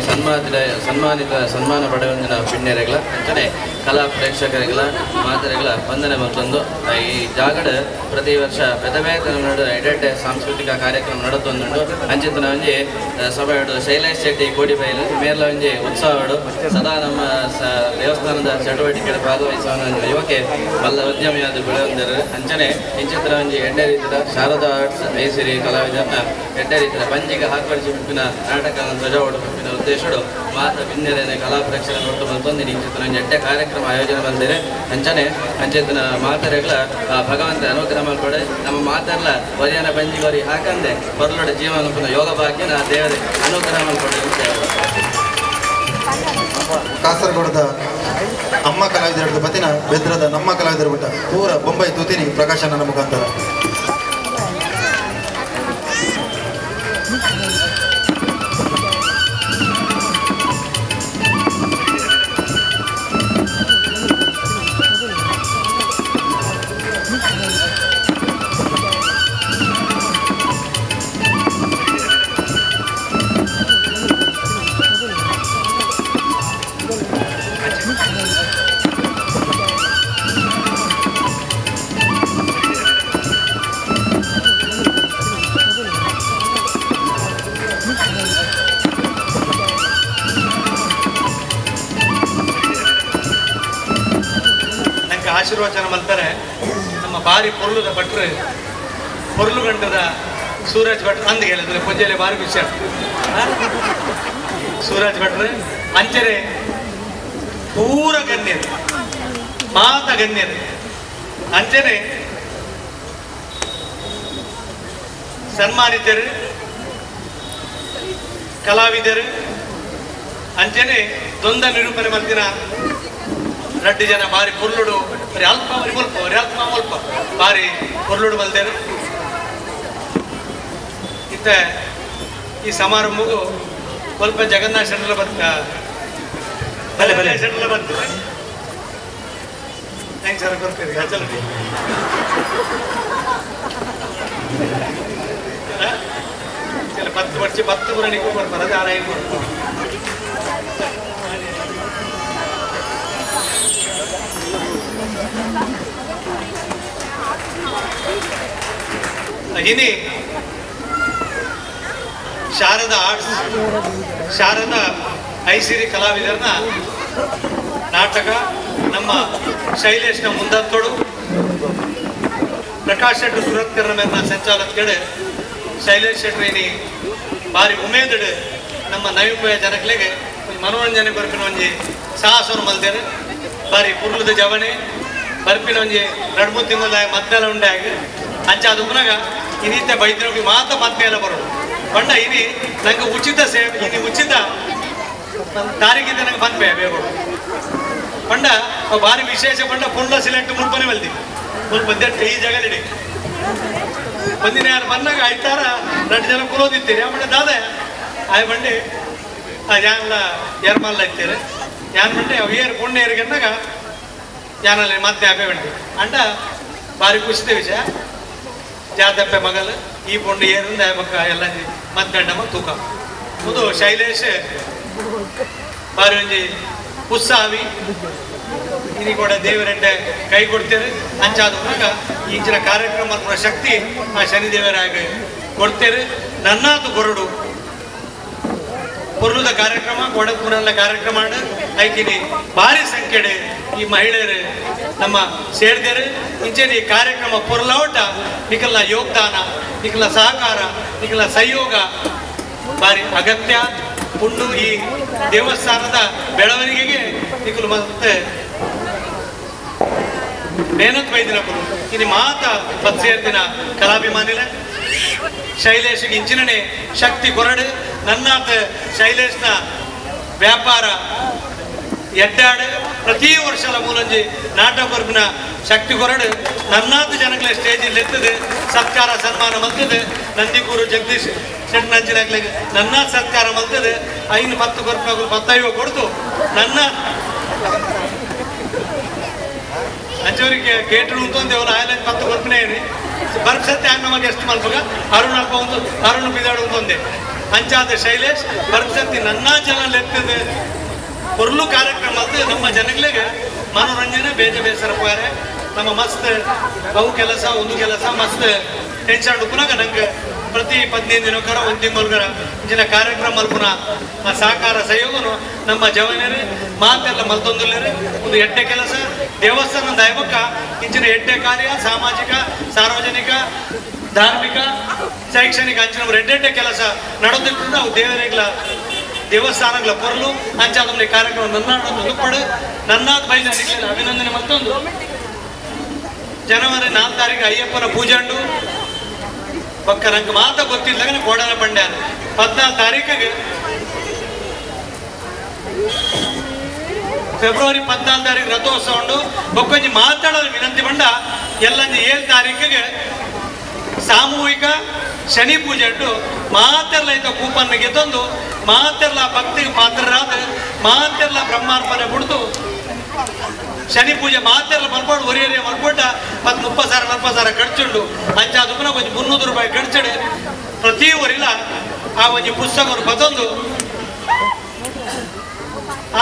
ಸನ್ಮಾನಿತ ಸನ್ಮಾನ ಪಡೆಯೊಂದಿನ ಪಿಣ್ಯರೆಗಳ ಅಂಚನೆ ಕಲಾ ಪ್ರೇಕ್ಷಕರಿಗಳ ಮಾತರೆಗಳ ವಂದನೆ ಮತ್ತೊಂದು ಈ ಜಾಗಡ ಪ್ರತಿ ವರ್ಷ ಬೇತ ನಡು ಎಡೆಡ್ಡೆ ಸಾಂಸ್ಕೃತಿಕ ಕಾರ್ಯಕ್ರಮ ನಡತೊಂದುಂಡು ಅಂಚಿತನ ಒಂಜಿ ಸಭೆಯಡು ಶೈಲೇಶ್ ಶೆಟ್ಟಿ ಕೋಡಿಬೈಲು ಮೇರ್ಲ ಒಂಜಿ ಉತ್ಸವಡು ಸದಾ ನಮ್ಮ ದೇವಸ್ಥಾನದ ಚಟುವಟಿಕೆ ಭಾಗವಹಿಸುವ ಯುವಕೆ ಮಲ್ಲ ಉದ್ಯಮಿಯಾದ ಬೆಳೆಯೊಂದರು ಅಂಚನೆ ಇಂಚಿತ್ರ ಒಂಜಿ ಎಡ್ಡೆ ರೀತಿಯ ಶಾರದಾ ಆರ್ಟ್ಸ್ ಐಸಿರಿ ಕಲಾವಿದರನ್ನ ಎಡ್ಡೆ ರೀತಿಯ ಪಂಜಿಗೆ ಹಾಕುವರ್ಜಿ ಬಿಪ್ಪಿನ ನಾಟಕ ಧ್ವಜ ಓಡು ಉದ್ದೇಶಡು ಮಾತ ಭಿನ್ನರೇನೆ ಕಲಾ ಪ್ರೇಕ್ಷಕರ ಒಟ್ಟು ಬಂತೊಂದು ಇಂಚಿತ್ರ ಒಂಜಿ ಎಡ್ಡೆ ಕಾರ್ಯಕ್ರಮ ಆಯೋಜನೆ ಬಂದೇನೆ ಅಂಚನೆ ಅಂಚೆತನ ಮಾತರೆಗಳ ಭಗವಂತ ಅನುಗ್ರಹ ಮಲ್ಪಡೆ ನಮ್ಮ ಮಾತೆಲ್ಲ ವರಿಯನ ಪಂಜಿಗೋರಿ ಹಾಕಂದೆ ಬರಲೋಡ ಜೀವನ ಯೋಗ ಭಾಗ್ಯನ ದೇವರೇ ಅನುಗ್ರಹ ಮಲ್ಪಡೆ. ಕಾಸರಗೋಡದ ಅಮ್ಮ ಕಲಾವಿದರ ಪತಿನ ಬೆದ್ರದ ನಮ್ಮ ಕಲಾವಿದರ ಬಿಟ್ಟ ಪೂರ ಬೊಂಬೈ ತೂತಿನಿ ಪ್ರಕಾಶನ ಮುಖಾಂತರ ಆಶೀರ್ವಚನ ಮಲ್ತಾರೆ ನಮ್ಮ ಬಾರಿ ಪೊರ್ಲುದ ಭಟ್ರು ಪೊರ್ಲುಗಂಟದ ಸೂರಜ್ ಭಟ್ರು ಅಂದ್ ಹೇಳಿದ್ರೆ ಪೂಜೆಯಲ್ಲಿ ಬಾರಿ ಖುಷಿ ಆಗ್ತದೆ. ಸೂರಜ್ ಭಟ್ರು ಅಂಚನೆ ಪೂರ ಗಣ್ಯರು ಮಾತ ಗಣ್ಯರು ಅಂಚನೆ ಸನ್ಮಾನಿತರು ಕಲಾವಿದರು ಅಂಚನೆ ದೊಂದ ನಿರೂಪಣೆ ಮಲ್ತಿನ ರಡ್ಡು ಜನ ಬಾರಿ ಪೊರ್ಲುಡು ಬರೀ ಅಲ್ಪ ಬರಿ ಮುಲ್ಪ ಬರಿ ಅಲ್ಪ ಮುಲ್ಪ ಬಾರಿ ಪೊರ್ಲುಡು ಮಲ್ದೇರು ಇತ್ತ ಈ ಸಮಾರಂಭಗೂ ಸ್ವಲ್ಪ ಜಗನ್ನಾಥ ಶೆಟ್ಟರ ಬತ್ತ ಬಲೆ ಬಲೆ ಶೆಟ್ಟರ ಬಂತು thanks sir ಕೊಡ್ತೀರಿ ಚಲೋ ಚಲ 10 ವರ್ಷ 10 ಬರಣಿಗೂ ಬರ್ತಾರೆ ಅದು ಆರಾಯ ಕೊಡ್ತಾರೆ. ಇನಿ ಶಾರದಾ ಆರ್ಟ್ಸ್ ಶಾರದಾ ಐಸಿರಿ ಕಲಾವಿದರನ್ನ ನಾಟಕ ನಮ್ಮ ಶೈಲೇಶ್ನ ಮುಂದತ್ತೋಡು ಪ್ರಕಾಶ್ ಶೆಟ್ಟರು ಸುರತ್ಕರ್ನ ಮೇಲಿನ ಸಂಚಾಲಕಡೆ ಶೈಲೇಶ್ ಶೆಟ್ಟರು ಇನಿ ಭಾರಿ ಉಮೇದಡು ನಮ್ಮ ನವಿಂಬಯ ಜನಗಳಿಗೆ ಒಂಜಿ ಮನೋರಂಜನೆ ಬರ್ಪಿನ ಒಂಜಿ ಸಾಹಸವನ್ನು ಮಲ್ತೇನೆ ಬಾರಿ ಪುರ್ಲದ ಜವಣೆ ಬರ್ಪಿನ ಒಂಜಿ 2-3 ತಿಂಗಳ ಮತ್ತೆಲ್ಲ ಉಂಡಾಗ ಅಂಚ ಅದು ಪುನಗ ಇನ್ನಿತ್ತೆ ಬೈದಿನ ಮಾತ ಮತ್ತೆಲ್ಲ ಬರೋದು ಬಣ್ಣ ಇನಿ ನಂಗೆ ಉಚಿತ ಸೇವೆ ಇನಿ ಉಚಿತ ತಾರೀಕಿದ್ದ ನಂಗೆ ಬಂದ್ಬೆ ಬೇಗೋಡು ಪಂಡ ಭಾರಿ ವಿಶೇಷ ಪಂಡ ಪುಂಡ ಸಿಲೆಕ್ಟ್ ಮುಲ್ಪನೆ ಬಲ್ದಿ ಮುಲ್ಪ ಈ ಜಾಗಲಿಡಿ ಒಂದಿನ ಯಾರು ಬಂದಾಗ ಐತಾರ 2 ಜನ ಕುಲೋದಿತ್ತೀರಿ ಆ ಬಂಡೆ ದಾದ ಆಯ್ ಬಂಡೆ ಆ ಯಾನ್ಲ ಏರ್ಮಲ್ಲ ಇತ್ತೀರಿ ಯಾನ್ ಬಂಡೆ ಅವು ಏರು ಪುಣ್ಯ ಏರಿಗಂದಾಗ ಯಾನಲ್ಲಿ ಮತ್ತೆ ಅಪ್ಪೆ ಬಂಡಿ ಅಂಡ ಭಾರಿ ಖುಷಿದ ವಿಷಯ ಜಾತಪ್ಪೆ ಮಗಲು ಈ ಪುಂಡು ಏರಿಂದ ಬಕ್ಕ ಎಲ್ಲ ಮತ್ತೆ ನಮ್ಮ ತೂಕ ಒಂದು ಶೈಲೇಶ್ ಭಾರಿ ಒಂಜಿ ಉತ್ಸಾಹಿ ಇನಿ ಕೂಡ ದೇವರೆಂಡೆ ಕೈ ಕೊಡ್ತೇವೆ ಅಂಚಾದ ಮೂಲಕ ಇಂಚಿನ ಕಾರ್ಯಕ್ರಮ ಶಕ್ತಿ ಆ ಶನಿದೇವರಾಗಿ ಕೊಡ್ತೇವೆ. ನನ್ನಾತು ಕೊರಡು ಪೊರ್ಲುದ ಕಾರ್ಯಕ್ರಮ ಕೊಡಪುರಲ್ಲ ಕಾರ್ಯಕ್ರಮ ಐಕಿನಿ ಭಾರಿ ಸಂಖ್ಯೆಡೆ ಈ ಮಹಿಳೆಯರು ನಮ್ಮ ಸೇರಿದರು. ಇಂಚಿನ ಈ ಕಾರ್ಯಕ್ರಮ ಪೊರ್ಲೌಟ ನಿಕಲ್ನ ಯೋಗದಾನ ನಿಕಲ್ನ ಸಹಕಾರ ನಿಕಲ್ನ ಸಹಯೋಗ ಭಾರಿ ಅಗತ್ಯ. ಪುಂಡು ಈ ದೇವಸ್ಥಾನದ ಬೆಳವಣಿಗೆಗೆ ನಿಕಲು ಮತ್ತೆ ಮೇಹನತ್ ವೈದ್ಯನಕರು ಇನಿ ಮಾತ ಪತ್ಸೇರ್ದಿನ ಕಲಾಭಿಮಾನಿಲ ಶೈಲೇಶ್ಗೆ ಇಂಚಿನನೆ ಶಕ್ತಿ ಕೊರಡು ನನ್ನಾತ ಶೈಲೇಶ್ನ ವ್ಯಾಪಾರ ಎಡ್ಡಾಡು ಪ್ರತಿ ವರ್ಷದ ಮೂಲಂಜಿ ನಾಟಕರ್ಪಿನ ಶಕ್ತಿ ಕೊರಡು ನನ್ನಾತ ಜನಗಳ ಸ್ಟೇಜಲ್ಲಿ ಎತ್ತದೆ ಸತ್ಕಾರ ಸನ್ಮಾನ ಮಲ್ತದೆ. ನಂದಿಕೂರು ಜಗದೀಶ್ ಶೆಟ್ಟನಂಚಿನಾಗ್ಲಿಗೆ ನನ್ನ ಸತ್ಕಾರ ಮಲ್ತದೆ. 5 10 ಕೊರ್ಪಿನ 15 ಕೊಡ್ತು ನನ್ನ ಅಂಚವರಿಗೆ ಕೇಟರು ಉಂಟು ಅವನು ಆಯಲ 10 ಕೊರ್ಪಿನೇ ಬರ್ಸತ್ತೆ ನಮಗೆ ಎಷ್ಟು ಮಲ್ಪಗ ಅರುಣ್ ಅಲ್ಪ ಒಂದು ಅರುಣ್ ಬಿದಾಡು ಒಂದೇ ಅಂಚಾದ ಶೈಲೇಶ್ ಬರ್ಸತ್ತಿ ನನ್ನ ಜನ ಎತ್ತದೆ ಕೊರ್ಲು ಕಾರ್ಯಕ್ರಮ ಅದು ನಮ್ಮ ಜನಗಳಿಗೆ ಮನೋರಂಜನೆ ಬೇಜ ಬೇಸರ ಪೋಯಾರೆ. ನಮ್ಮ ಮಸ್ತ್ ಬಹು ಕೆಲಸ ಒಂದು ಕೆಲಸ ಮಸ್ತ್ ಟೆನ್ಷನ್ ಉಪ್ಪುನಾಗ ನಂಗೆ ಪ್ರತಿ 15 ದಿನಕ್ಕರ 1 ತಿಂಗಳಗರ ಇಂಚಿನ ಕಾರ್ಯಕ್ರಮ ಮಲ್ಪುನ ಆ ಸಹಕಾರ ಸಹಯೋಗನು ನಮ್ಮ ಜವನರು ಮಾತೆಲ್ಲ ಮಲ್ತೊಂದುಲ್ಲೇರು. ಒಂದು ಎಡ್ಡೆ ಕೆಲಸ ದೇವಸ್ಥಾನ ದೈವಕ್ಕ ಇಂಚಿನ ಎಡ್ಡೆ ಕಾರ್ಯ ಸಾಮಾಜಿಕ ಸಾರ್ವಜನಿಕ ಧಾರ್ಮಿಕ ಶೈಕ್ಷಣಿಕ ಅಂಚಿನ ಎಡ್ಡೆಡ್ಡೆ ಕೆಲಸ ನಡೆದಿದ್ರು ನಾವು ದೇವರಿಗಳ ದೇವಸ್ಥಾನಗಳ ಪೊರಲು ಅಂಚಾದ ಕಾರ್ಯಕ್ರಮ ನನ್ನ ಪಡು ನನ್ನಾದ ಬೈದ ಅಭಿನಂದನೆ ಮತ್ತೊಂದು ಜನವರಿ 4 ತಾರೀಕು ಅಯ್ಯಪ್ಪನ ಪೂಜೆಂಡು ಪಕ್ಕ ನಂಗೆ ಮಾತ ಗೊತ್ತಿಲ್ಲ ಕೋಡನ ಪಂಡ್ಯ 14 ತಾರೀಕಿಗೆ ಫೆಬ್ರವರಿ 14 ತಾರೀಕು ರಥೋತ್ಸವ ಉಂಡು. ಬೊಕ್ಕೊಂಜಿ ಮಾತಾಡೋದು ವಿನಂತಿ ಬಂಡ ಎಲ್ಲಂಜಿ 7 ತಾರೀಕಿಗೆ ಸಾಮೂಹಿಕ ಶನಿ ಪೂಜೆ ಉಂಟು. ಮಾತೆಲ್ಲ ಐತ ಕೂಪನ್ನ ಗೆದ್ದೊಂದು ಮಾತೆಲ್ಲ ಭಕ್ತಿಗೆ ಪಾತ್ರರಾದ ಮಾತೆಲ್ಲ ಬ್ರಹ್ಮಾರ್ಪಣೆ ಬಿಡ್ತು ಶನಿ ಪೂಜೆ ಮಾತೆಲ್ಲ ಮಲ್ಪಾಡು ಒರಿಯರಿಯ ಮಲ್ಪಟ್ಟ 10 30 ಸಾವಿರ 40 ಸಾವಿರ ಖರ್ಚುಂಡು. ಅಂಚಾದ ಒಂಜಿ 300 ರೂಪಾಯಿ ಖರ್ಚಡು ಪ್ರತಿ ಊರಿಲ್ಲ ಆ ಒಂಜಿ ಪುಸ್ತಕ ಬದೊಂದು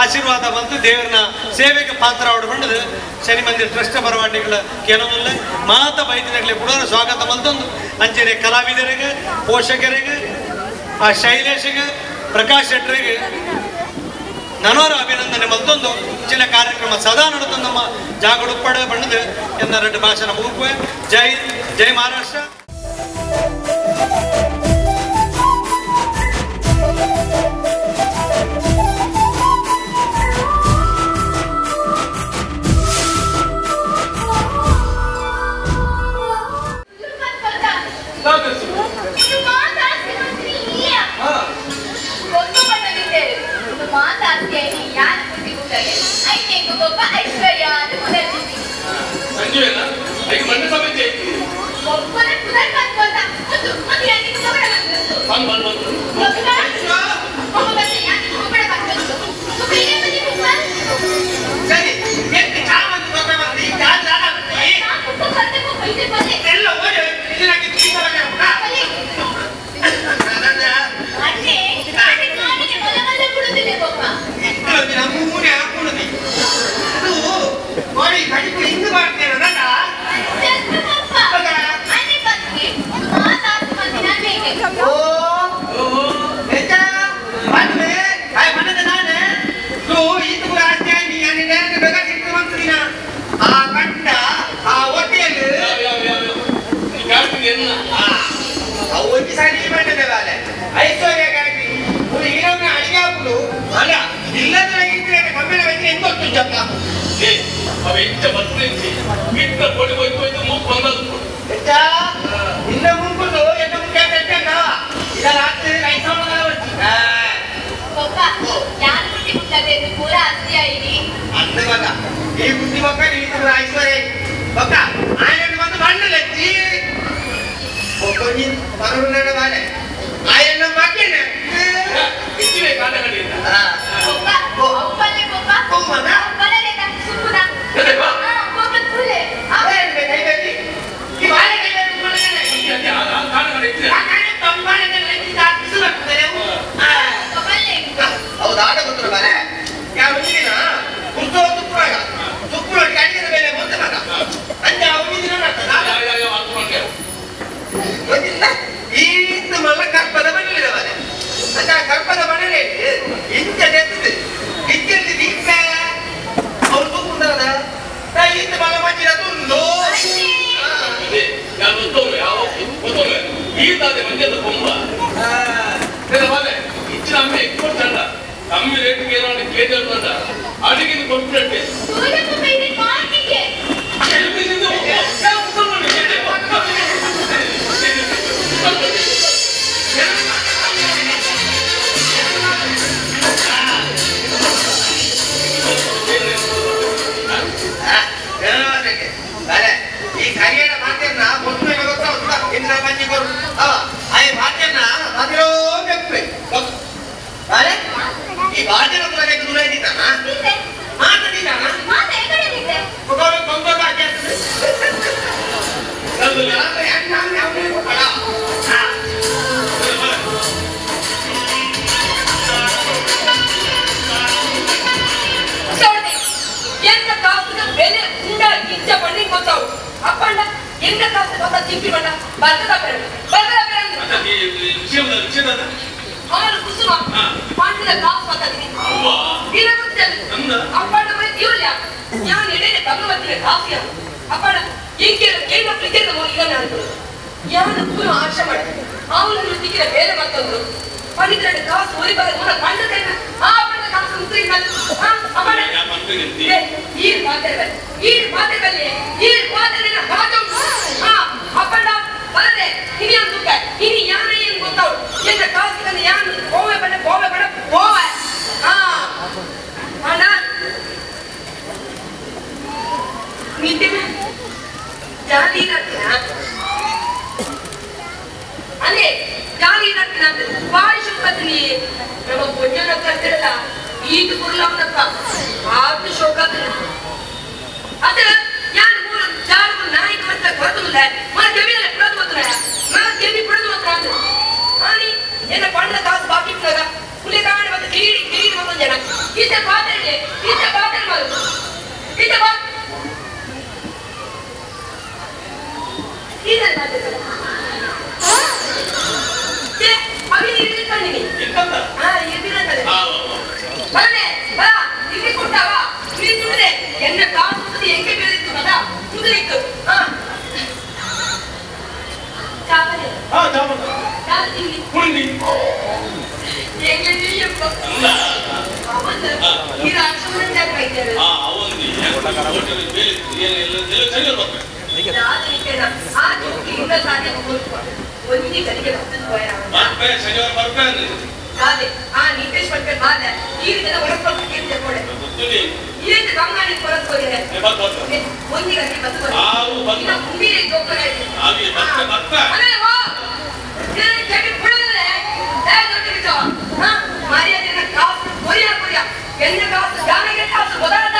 ಆಶೀರ್ವಾದ ಬಂತು ದೇವರನ್ನ ಸೇವೆಗೆ ಪಾತ್ರ ಬಂಡದು ಶನಿ ಮಂದಿರ ಟ್ರಸ್ಟ್ ಪರವಾಟಿಗಳ ಕೆಲವೊಂದಿಲ್ಲ ಮಾತ ಬೈದಿನಗಳೇ ಕೂಡ ಸ್ವಾಗತ ಮಲ್ತೊಂದು ಅಂಚನೆ ಕಲಾವಿದರಿಗೆ ಪೋಷಕರಿಗೆ ಆ ಶೈಲೇಶಿಗೆ ಪ್ರಕಾಶ್ ಶೆಟ್ಟರಿಗೆ ನನೋರ ಅಭಿನಂದನೆ ಮಲ್ತೊಂದು ಇಂಚಿನ ಕಾರ್ಯಕ್ರಮ ಸದಾ ನಡೆದು ನಮ್ಮ ಜಾಗಡುಪ್ಪಡ ಬಣ್ಣದ ಎನ್ನ 2 ಭಾಷಣ ಮುಗುಪೆ. ಜೈ ಜೈ ಮಹಾರಾಷ್ಟ್ರ. ಸಂಜುವೇನ ಐದು ಮಂಡೆ ಸಭೆ ಅವೆಂಚ ಬತ್ತೆಂಚಿ ಮಿತ್ರ ಪೊಡಿ ಹೋಯ್ತು ಹೋಯ್ತು ಮೂಕು ಬಂದದ್ದು ಇನ್ನ ಮುಂಕುದು ಎನ್ನ ಮುಖ್ಯ ಕಟ್ಟಂಗ ಇದ ರಾತ್ರಿ ಐಸೋಣ ಪಪ್ಪ ಯಾರು ಬುಟ್ಟಿ ಮುಟ್ಟದೆ ಪೂರ ಅಸ್ತಿ ಐಡಿ ಅಂದ ಮಗ ಈ ಬುದ್ಧಿ ಮಕ್ಕ ನೀ ಐಶ್ವರ್ಯ ಬಕ್ಕ ಆಯನ ಬಂದು ಮಣ್ಣಲೆತ್ತಿ ಒಬ್ಬನಿ ಬರುಣ ಬಾಲೆ ಆಯನ ಮಗನ ಇಚ್ಚಿವೆ ಕಾಟಗಡಿಯಿಂದ ಪಪ್ಪ ಅಪ್ಪಲೆ ಪಪ್ಪ ಕೊಮ್ಮನ ಅಪ್ಪಲೆ ಸುಮ್ಮನ ಪಪ್ಪ ತುಲೆ ಅದೇ ಕೈಬೆಲ್ಲಿ ಈ ಬಾಲೆ ಕೈಬೆಲ್ಲಿ ಮಣ್ಣನೆ ಹೌದಾ ಆಟ ಗೊತ್ತಿಲ್ಲ ಬಾಲೆ ಯಾವ ಒಂದಿನ ಕುರ್ತೋ ತುಪ್ಪುರಾಗ ತುಪ್ಪುರ ಅಡಿಗೆದ ಮೇಲೆ ಬಂದ ಮಗ ಅಂಜ ಒಂದಿನ ಒಂದಿನ ಈತ ಮಲ್ಲ ಕರ್ಪದ ಮನೇಲಿ ಬಾಲೆ ಅಂಜ ಕರ್ಪದ ಮನೇಲಿ ಇಂಚ ನೆತ್ತದೆ ಇಚ್ಚಲ್ಲಿ ದೀಪ ಅವ್ರು ತುಪ್ಪುಂದಾದ ಈತ ಮಲ್ಲ ಮಂಜಿನ ತುಂಡು ಈತಾದೆ ಮಂಜದ ಬೊಂಬ ಬಾಲೆ ಇಚ್ಚಿನ ಅಮ್ಮೆ ಕೊಟ್ಟಂಡ ಕಮ್ಮಿ ರೇಟ್ಗೆ ಏನೋ ಕೇಜಿ ಅಂತ ಅಡಿಗೆ ಕೊಟ್ಬಿಟ್ಟೆ ಈ ಕರಿಯಡ ಮಾತನ್ನ ಮೊದಲು ಗೊತ್ತಾಗುತ್ತ ಇನ್ನ ಮಂಜಿ ಕೊರು ಅವ ಆಯ್ ಮಾತನ್ನ ಅದಿರೋ ಬೆಪ್ಪೆ ಅರೆ ಈ ಬಾಜನ ತುಲಗೆ ದೂರ ಇದ್ದಾನ ಮಾತಾಡಿದಾನ ಒಬ್ಬರು ಕೊಂಬ ಬಾಕಿ ಎನ್ನ ಕಾಸುದ ಬೆಲೆ ಉಂಡ ಗಿಂಜ ಬಣ್ಣಿ ಗೊತ್ತಾವು ಅಪ್ಪಣ್ಣ ಎನ್ನ ಕಾಸು ಗೊತ್ತ ತಿಂಪಿ ಬಣ್ಣ ಬರ್ತದ ಬೇಡ ಬರ್ತದ ಬೇಡ ಅವನು ಕುಸುಮ ಪಾಂಡದ ಕಾಸು ಮಾತಾಡಿನಿ ವೀರ ಗೊತ್ತಿಲ್ಲ ಅಪ್ಪಣ್ಣ ಮನೆ ತೀವ್ರಲ್ಲ ಯಾನ್ ಎಡೆನೆ ತಮ್ಮ ಮತ್ತಿನ ಕಾಫಿಯ ಅಪ್ಪಣ್ಣ ಇಂಕೆ ಕೇಳ ಪ್ರೀತಿಯ ಈಗ ನಾನು ಯಾನು ಪೂರ್ಣ ಆಶೆ ಮಾಡ ಅವನು ತಿಕ್ಕಿನ ಬೇರೆ ಮತ್ತೊಂದು ಪಂಡಿತರ ಕಾಸು ಒರಿ ಬರ ಮೂಲ ಪಂಡತೇನ ಆ ಪಂಡ ಕಾಸು ಮುತ್ತಿನ ಆ ಅಪ್ಪಣ್ಣ ಈ ಮಾತಾಡ ಈ ಮಾತಾಡಲಿ ಈ ಮಾತಾಡಿನ ಹಾಜು ಆ ಅಪ್ಪಣ್ಣ ಬರದೆ ಹಿರಿಯ ತುಕ್ಕ ಹಿರಿ ಯಾನ ಏನು ಗೊತ್ತಾವು ಎನ್ನ ಕಾಸಿನ ಯಾನು ಹೋವೆ ಬಣ್ಣ ಹೋವೆ ಬಣ್ಣ ಹೋವೆ ಆ ಅಣ್ಣ ನಿಂತಿನ ಜಾಲಿ ನತ್ತಿನ ಅಲ್ಲೇ ಜಾಲಿ ನತ್ತಿನ ಬಾಯಿ ಶೋಕತ್ನಿ ನಮ್ಮ ಪೊಂಜನ ಕತ್ತಿರಲ್ಲ ಈತ ಕುರ್ಲಮ್ಮನಪ್ಪ ಆತು ಶೋಕತ್ನ ಅದ ಯಾನು ಮೂರು ಜಾರು ನಾಯಿ ಕತ್ತ ಕೊರತುಲ್ಲ ಮನ ಜಮೀನಲ್ಲ ಪುಡದು ಮಾತ್ರ ಮನ ಜಮಿ ಪುಡದು ಮಾತ್ರ ಅಂದ್ರು ಆನಿ ಎನ್ನ ಪಂಡದ ಕಾಸು ಬಾಕಿ ಇಟ್ಟಾಗ ಹುಲಿ ಕಾಣ ಮತ್ತೆ ಕೀಡಿ ಕೀಡಿ ಮತ್ತೊಂದು ಜನ ಈತ ಪಾತ್ರೆ ಈತ ಪಾತ್ರೆ ಮಾಡು ಈತ ಬಾ ಈತ ಪಾತ್ರೆ ಅವಿ ಇರ್ಲಿ ಕಣ್ಣಿನಿ ಹಾ ಇರ್ಲಿಲ್ಲ ಬರನೆ ಬಾ ಇಲ್ಲಿ ಕೊಟ್ಟಾವ ಇಲ್ಲಿ ತುಳಿದೆ ಎನ್ನ ಕಾಸು ತುಳಿದು ಹೆಂಗೆ ಬೆಳೆದಿತ್ತು ಮದ ತುಳಿದಿತ್ತು ಹಾ ಚಾಪನೆ ಹಾ ಚಾಪನೆ ಚಾಪನೆ ತಿಂಡಿ ಕುಂಡಿ ಹೆಂಗೆ ನೀಯಪ್ಪ ಅವನು ಈ ರಾಕ್ಷಸನ ಜಾಗ ಇದ್ದಾರೆ ಹಾ ಅವನು ಬೇರೆ ಎಲ್ಲ ಸರಿ ಬರ್ಬೇಕು ಆ ಜೋಗಿ ಇಂದ ಸಾಧ್ಯ ಒಂದೇ ಗದಿಗೆ ಬರ್ತದೆ ಬರ್ಪೆ ಶನಿವಾರ ಬರ್ಪೆ ಕಾದೆ ಆ ನೀತೇಶ್ ಪಟ್ಕರ್ ಬಾದೆ ಈ ರೀತಿ ಒಳಸ್ಕೊಂಡು ಕೇಳಿ ಗೊತ್ತಿಲ್ಲ ಈ ರೀತಿ ಗಂಗಾಣಿ ಕೊರಸ್ಕೋಗಿದೆ ಒಂದೇ ಗಂಟೆ ಬರ್ತದೆ ಇನ್ನ ಕುಂಡಿರೆ ಜೋಕರ ಆಗಿ ಬರ್ಪೆ ಬರ್ಪೆ ಅದೇ ವಾ ಕೆಟ್ಟ ಬಿಡೋದ್ರೆ ದೊಡ್ಡ ಹಾ ಮರ್ಯಾದೆನ ಕಾಸು ಕೊರಿಯ ಕೊರಿಯ ಎನ್ನ ಕಾಸು ಜಾನಗೆ ಕಾಸು ಗೊತ್ತಾದ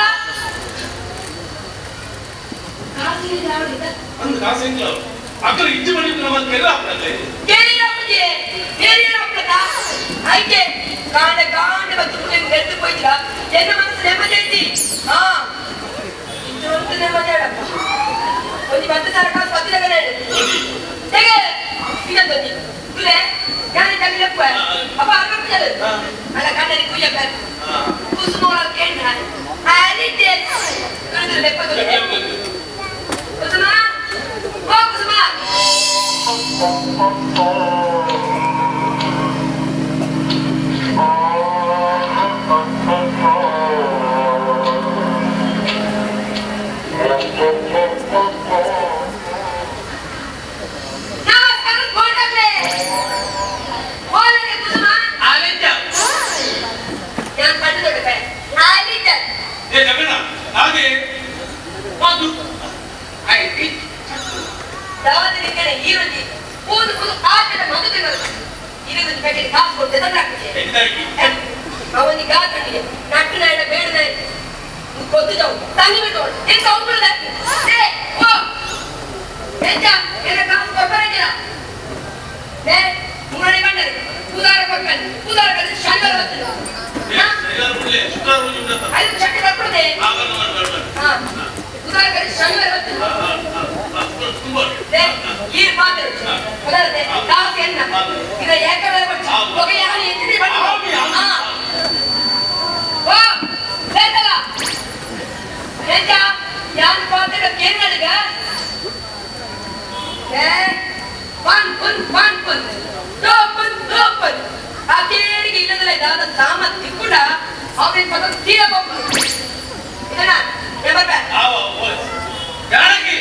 ಕಾಸು ಯಾವ್ದು ಅಂದ್ ಕಾಸು ಇಲ್ಲ ಅಕ್ಕರು ಇಜ್ಜು ಮಾಡಿ ನಮ್ಮ ಕೆಲ ಹಾಕ್ತಾರೆ ಕೇಳಿರಪ್ಪಗೆ ಕೇಳಿರಪ್ಪದ ಐಕೆ ಕಾಂಡ ಕಾಂಡ ಮತ್ತು ಬೆಳೆದು ಹೋಯ್ತಿರ ಎನ್ನ ಮನಸ್ಸು ನೆಮ್ಮದಿ ಐತಿ ಹಾ ಇದು ಅಂತ ನೆಮ್ಮದಿ ಹೇಳಪ್ಪ ಒಂದು 10 ಸಾವಿರ ಕಾಸು ಬತ್ತಿದಾಗ ಹೇಗೆ ಈಗ ಬನ್ನಿ ಕುಲೆ ಯಾರು ತಮಿಳಪ್ಪ ಅಪ್ಪ ಅರ್ಬತ್ತಲ್ಲ ಅಲ್ಲ ಕಣ್ಣಲ್ಲಿ ಕುಯ್ಯಪ್ಪ ಕುಸುಮೋಳ ಕೇಂದ್ರ ಆ ರೀತಿ ತುಳಿದ್ರೆ ಲೆಕ್ಕ ಕುಸುಮ ಓ ಕುಸುಮ ನಮಸ್ಕಾರ ಗೋಡಲೆ ಓಲನೆ ಕುಸುಮ ಆಲೆಂಜ ಯಾನ್ ಪಂಡು ದೊಡ್ಡಪೆ ಆಲಿಂಜ ಏ ಜಗಣ ಹಾಗೆ ಒಂದು ಐತಿ ದಾವದಿರಿಕನೆ ಈರುಂಜಿ ಪೂದು ಪೂದು ಆಟದ ಮದು ತಿನ್ನದು ಇರುಂಜಿ ಪ್ಯಾಕೆಟ್ ಕಾಸು ಕೊಟ್ಟು ತಂದಾಕ್ತಿದೆ ಅವನಿ ಗಾತ್ರನಿಗೆ ನಟ್ಟು ನಾಡ ಬೇಡ ನಾಯಿ ಕೊತ್ತಿದವು ತಂಗಿ ಬಿಟ್ಟು ಎಂತ ಒಬ್ಬರು ಏ ಓ ಎಂತ ಎನ್ನ ಕಾಸು ಕೊಡ್ಬಾರ ಏ ಮೂರನೇ ಬಂಡರು ಪೂದಾರ ಕೊಡ್ಬಾರ ಪೂದಾರ ಬಂದ್ರೆ ಶನಿವಾರ ಬರ್ತೀನಿ ಐದು ಚಕ್ಕೆ ಬರ್ಕೊಡದೆ ಹಾ ಪೂದಾರ ಕರೆ ಶನಿವಾರ ಬರ್ತೀನಿ ಈ ಪಾತ್ರೆ ಪದಾರ್ಥ ಕಾಸು ಎನ್ನ ಇದು ಏಕವೇ ಬಚ್ಚಿ ಹೊಗೆ ಯಾರು ಎತ್ತಿದೆ ಬನ್ನಿ ಹಾ ಓ ಬೇಕಲ್ಲ ಎಂತ ಯಾನ್ ಪಾತ್ರೆ ಕೇಳಲಿಗ ಏ ಪನ್ ಪನ್ ಪನ್ ಪನ್ ದೋಪನ್ ದೋಪನ್ ಆ ಕೇಳಿಗೆ ಇಲ್ಲದಲ್ಲ ದಾದ ಸಾಮರ್ಥ್ಯ ಕೂಡ ಅವನ ಪದ ತೀರ ಬಪ್ಪು ಇದನ್ನ ನಂಬರ್ ಬ್ಯಾ ಆವ ಓ ಜಾನಕಿ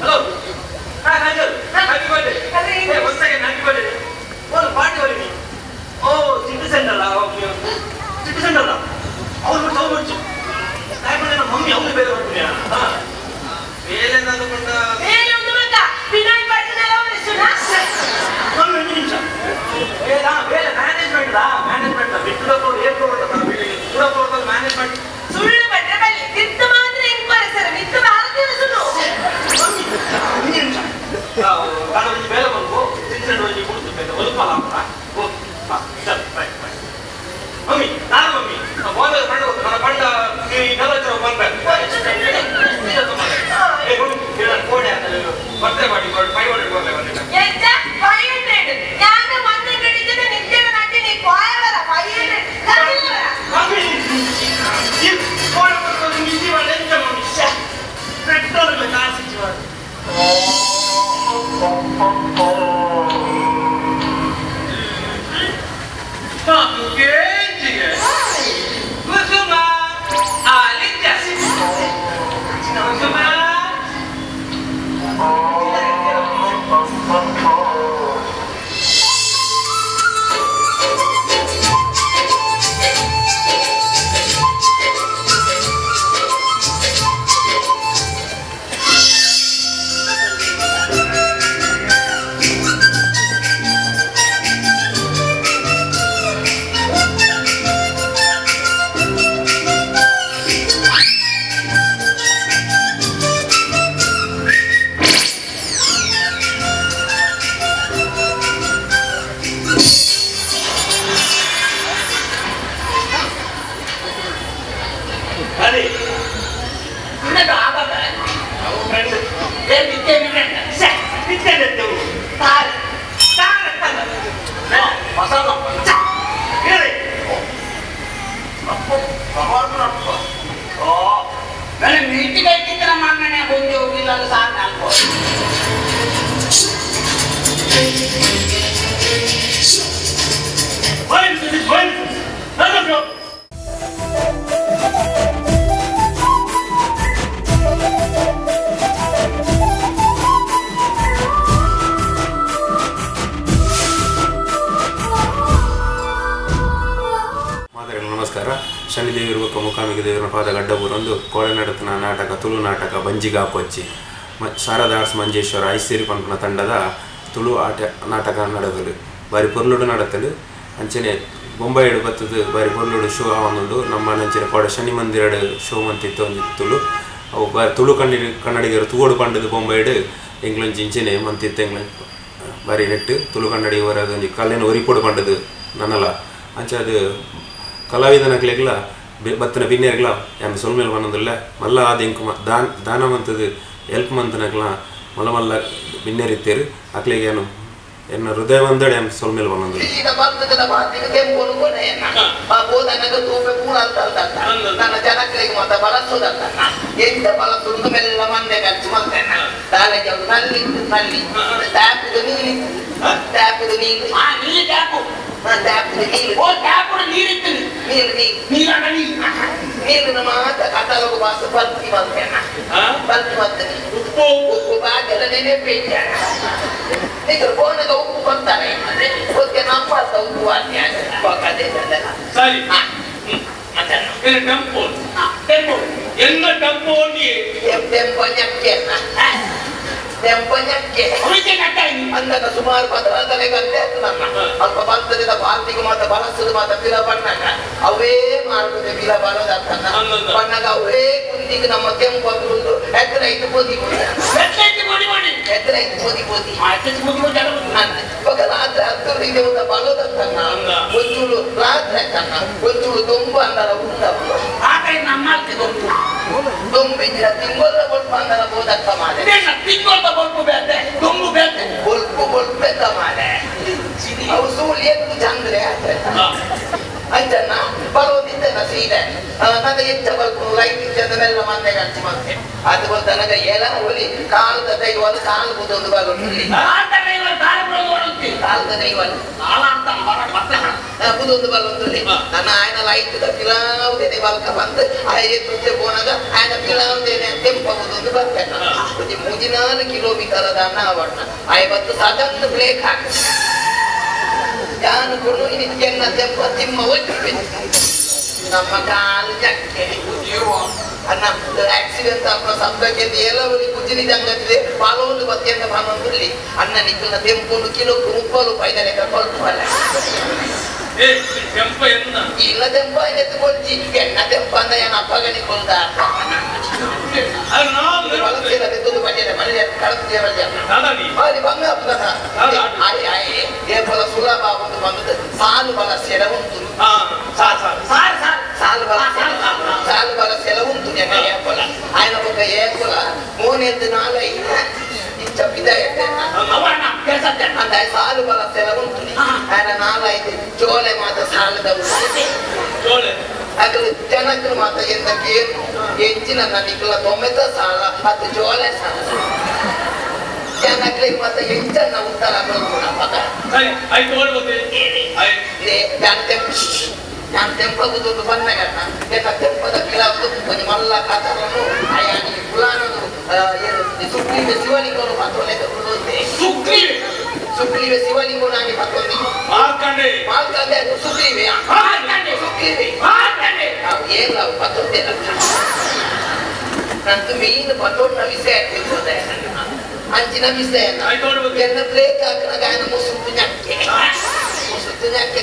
Hello. Hi, Nigel. ಶನಿದೇವರು ಬೊಕ್ಕ ಮುಖಾಮಿಗೆ ದೇವರ ಪಾದ ಗಡ್ಡಬೂರೊಂದು ಕೋಡನಡತನ ನಾಟಕ ತುಳು ನಾಟಕ ಬಂಜಿಗಾಪೊಚ್ಚಿ ಶಾರದಾ ಆರ್ಟ್ಸ್ ಮಂಜೇಶ್ವರ ಐಸಿರಿ ಪನ್ಪುನ ತಂಡದ ತುಳು ಆಟ ನಾಟಕ ನಡೆದಳು ಬಾರಿ ಪೊರ್ಲುಡು ನಡತಳು ಅಂಚನೆ ಬೊಂಬಾಯಿಡು ಬತ್ತದು ಬಾರಿ ಪೊರ್ಲುಡು ಶೋ ಆವೊಂದುಂಡು ನಮ್ಮ ಅಂಚನೆ ಕೋಡ ಶನಿ ಮಂದಿರಡು ಶೋ ಮಂತಿತ್ತು ಒಂಜಿ ತುಳು ಅವು ಬಾರಿ ತುಳು ಕನ್ನಡಿಗರು ತೂವೊಡು ಪಂಡದು ಬೊಂಬಾಯಿಡು ಎಂಕ್ಲೊಂಜಿ ಇಂಚನೆ ಮಂತಿತ್ತು ಎಂಕ್ಲ ಬಾರಿ ನೆಟ್ಟು ತುಳು ಕನ್ನಡಿಗರ ಒಂಜಿ ಕಲೆನ್ ಒರಿಪೊಡು ಪಂಡದು ನನಲ ಅಂಚ ಅದು ಕಲಾವಿದನಕ್ಲೆಗ್ಲ ಬತ್ತನ ಬಿನ್ನೆರ್ಗ್ಲ ಯಾನ್ ಸೊಲ್ಮೇಲ್ ಪನೊಂದುಲ್ಲೆ ಮಲ್ಲ ಆದ್ ಎಂಕ್ ದಾನ ಮಂತದು ಎಲ್ಪ್ ಮಂತನಕ್ಲ ಮಲ್ಲ ಮಲ್ಲ ಬಿನ್ನೆರಿತ್ತೇರು ಅಕ್ಲೆಗ್ ಯಾನು ಎನ್ನ ಹೃದಯ ಒಂದೆಡೆ ಯಾನ್ ಸೊಲ್ಮೇಲ್ ಪನೊಂದುಲ್ಲೆ. ಸುಮಾರು ಪದರದಲೆ ಗಂಟೆ ನಮ್ಮ ಅಲ್ಪ ಬರ್ತದ ಬಾಲ್ತಿಗೆ ಮಾತ ಬಳಸದು ಮಾತ ಪಿಲ ಬಣ್ಣಗ ಅವೇ ಮಾಡ್ತದೆ ಪಿಲ ಬಲದ ಬಣ್ಣಗ ಅವೇ ಕುಂದಿಗೆ ನಮ್ಮ ಕೆಂಪು ಬಂದು ಎತ್ತರೈತು ಪೋದಿ ಎತ್ತರೈತು ಪೋದಿ ಪೋದಿ ಇವಾಗ ರಾತ್ರಿ ಹತ್ತು ಇದೆ ಒಂದು ಬಲದ ಒಂಚೂರು ರಾತ್ರಿ ತನ್ನ ಒಂಚೂರು ದೊಂಬು ಅಂದರ ಉಂಡ ದೊಂಬಿದ್ರ ತಿಂಗೊಲ್ಲ ಬೊಲ್ಪ ಅಂದರ ಬೋದಕ್ಕ ಮಾಲೆ ತಿಂಗೊಲ್ಲ ಬೊಲ್ಪು ಬೇತೆ ದೊಂಬು ಬೇತೆ ಬೊಲ್ಪು ಬೊಲ್ಪೆತ್ತ ಮಾಲೆ ಅವು ಸೂಳಿ ಎದ್ದು ಚಂದ್ರೆ ಅಂಚನ್ನ ಬಲೋದಿದ್ದನ ಸೀರೆ ನನಗೆ ಹೆಚ್ಚ ಬಲ್ಪು ಲೈಟ್ ಇದ್ದ ಮೆಲ್ಲ ಮಂದೆ ಖರ್ಚು ಮತ್ತೆ ಅದು ಬಂದ ನನಗೆ ಏಲ ಒಲಿ ಕಾಲದ ದೈವಲು ಕಾಲು ಬುದೊಂದು ಬಲೊಂದು ಕಾಲದ ದೈವಲು ಬುದೊಂದು ಬಲೊಂದು ನನ್ನ ఆయన ಲೈಟ್ ಪಿಲಾವುದೇನೆ ಬಲ್ಕ ಬಂದು ಆಯೆ ತುತ್ತೆ ಪೋನಾಗ ఆయన ಪಿಲಾವುದೇನೆ ತೆಂಪ ಬುದೊಂದು ಬರ್ತೇನೆ 34 ಕಿಲೋಮೀಟರ್ ದಾನ ಅವಣ್ಣ ಆಯ ಬಂದು ಸಡನ್ ಬ್ರೇಕ್ ಹಾಕ ಯಾನು ಕೊಡು ಎನ್ನ ತೆಂಪ ತಿಮ್ಮ ಒಟ್ಟು ನಮ್ಮ ಕಾಲು ಜಕ್ಕೆ ಅನ್ನ ಆಕ್ಸಿಡೆಂಟ್ ಆಪುನ ಶಬ್ದಕ್ಕೆ ಎಲ್ಲವಲ್ಲಿ ಕುಜಿನಿದಂಗತ್ತಿದೆ ಪಾಲೊಂದು ಬತ್ತೆಂದ ಪಾಲೊಂದುಲ್ಲಿ ಅಣ್ಣ ನಿಕ್ಕಲ್ನ ತೆಂಪುಂಡು ಕಿಲೋಕು 30 ರೂಪಾಯಿ ಲೆಕ್ಕ ಕೊಲ್ಪಲ್ಲ ಇಲ್ಲ ತೆಂಪ ಎತ್ತು ಕೊಡ್ಚಿ ಎಣ್ಣ ತೆಂಪ ಅಂದ ಏನ ಅಪ್ಪಗನಿ ಕೊಲ್ದ ಸುಲಭ ಒಂದು ಬಂದದ್ದು ಸಾಲು ಬಲ ಸೆಲ ಉಂಟು ಸಾಲು ಬಲ ಸಾಲು ಬಲ ಸೆಲ ಉಂಟು ಏಪಲ ఆయన ఒక ಏಪಲ ಮೋನೆದ್ದು ನಾಲೈ ಇಂಚ ಅಂದ ಸಾಲು ಬಲ ಸೆಲ ಉಂಟು ఆయన ನಾಲೈದು ಜೋಲೆ ಮಾತ ಸಾಲದ ಅಗಲು ಜನಕರು ಮಾತ ಎಂತ ಕೇನು ಹೆಚ್ಚಿನ ನಿಕ್ಕಲ ತೊಮ್ಮೆತ ಸಾಲ ಅದು ಜೋಲೆ ಸಾಲ ಯಾನಕ್ಲೆ ಮತ್ತೆ ಎಂಚನ್ನ ಉತ್ತರ ಕೊಡಪ್ಪ ಸರಿ ಆಯ್ತು ಓಡ್ಬೋದೆ ನಾನು ತೆಂಪಗುದು ಬನ್ನಗಣ್ಣ ಎನ್ನ ತೆಂಪದ ಕಿಲಾವುದು ಒಂಜಿ ಮಲ್ಲ ಕಾತರನು ಆಯಾನಿ ಪುಲಾನದು ಏನು ಸುಗ್ರೀವೆ ಶಿವಲಿಂಗನು ಪತ್ತೊಂದೆ ಸುಗ್ರೀವೆ ಸುಗ್ರೀವೆ ಶಿವಲಿಂಗನಾಗಿ ಪತ್ತೊಂದಿ ಮಾರ್ಕಂಡೆ ಮಾರ್ಕಂಡೆ ಅದು ಸುಗ್ರೀವೆ ಮಾರ್ಕಂಡೆ ಸುಗ್ರೀವೆ ಮಾರ್ಕಂಡೆ ಏನು ನಾವು ಪತ್ತೊಂದೆ ನಂದು ಮೀನು ಪತ್ತೊಂಡ ವಿಷಯ ಆಗ್ತಿರ್ತದೆ ಅಂಚಿನ ವಿಷಯ ಎನ್ನ ಬ್ರೇಕ್ ಹಾಕಿನ ಗಾಯನ ಮುಸುಕು ñಕ್ಕೆ ಮುಸುಕು ñಕ್ಕೆ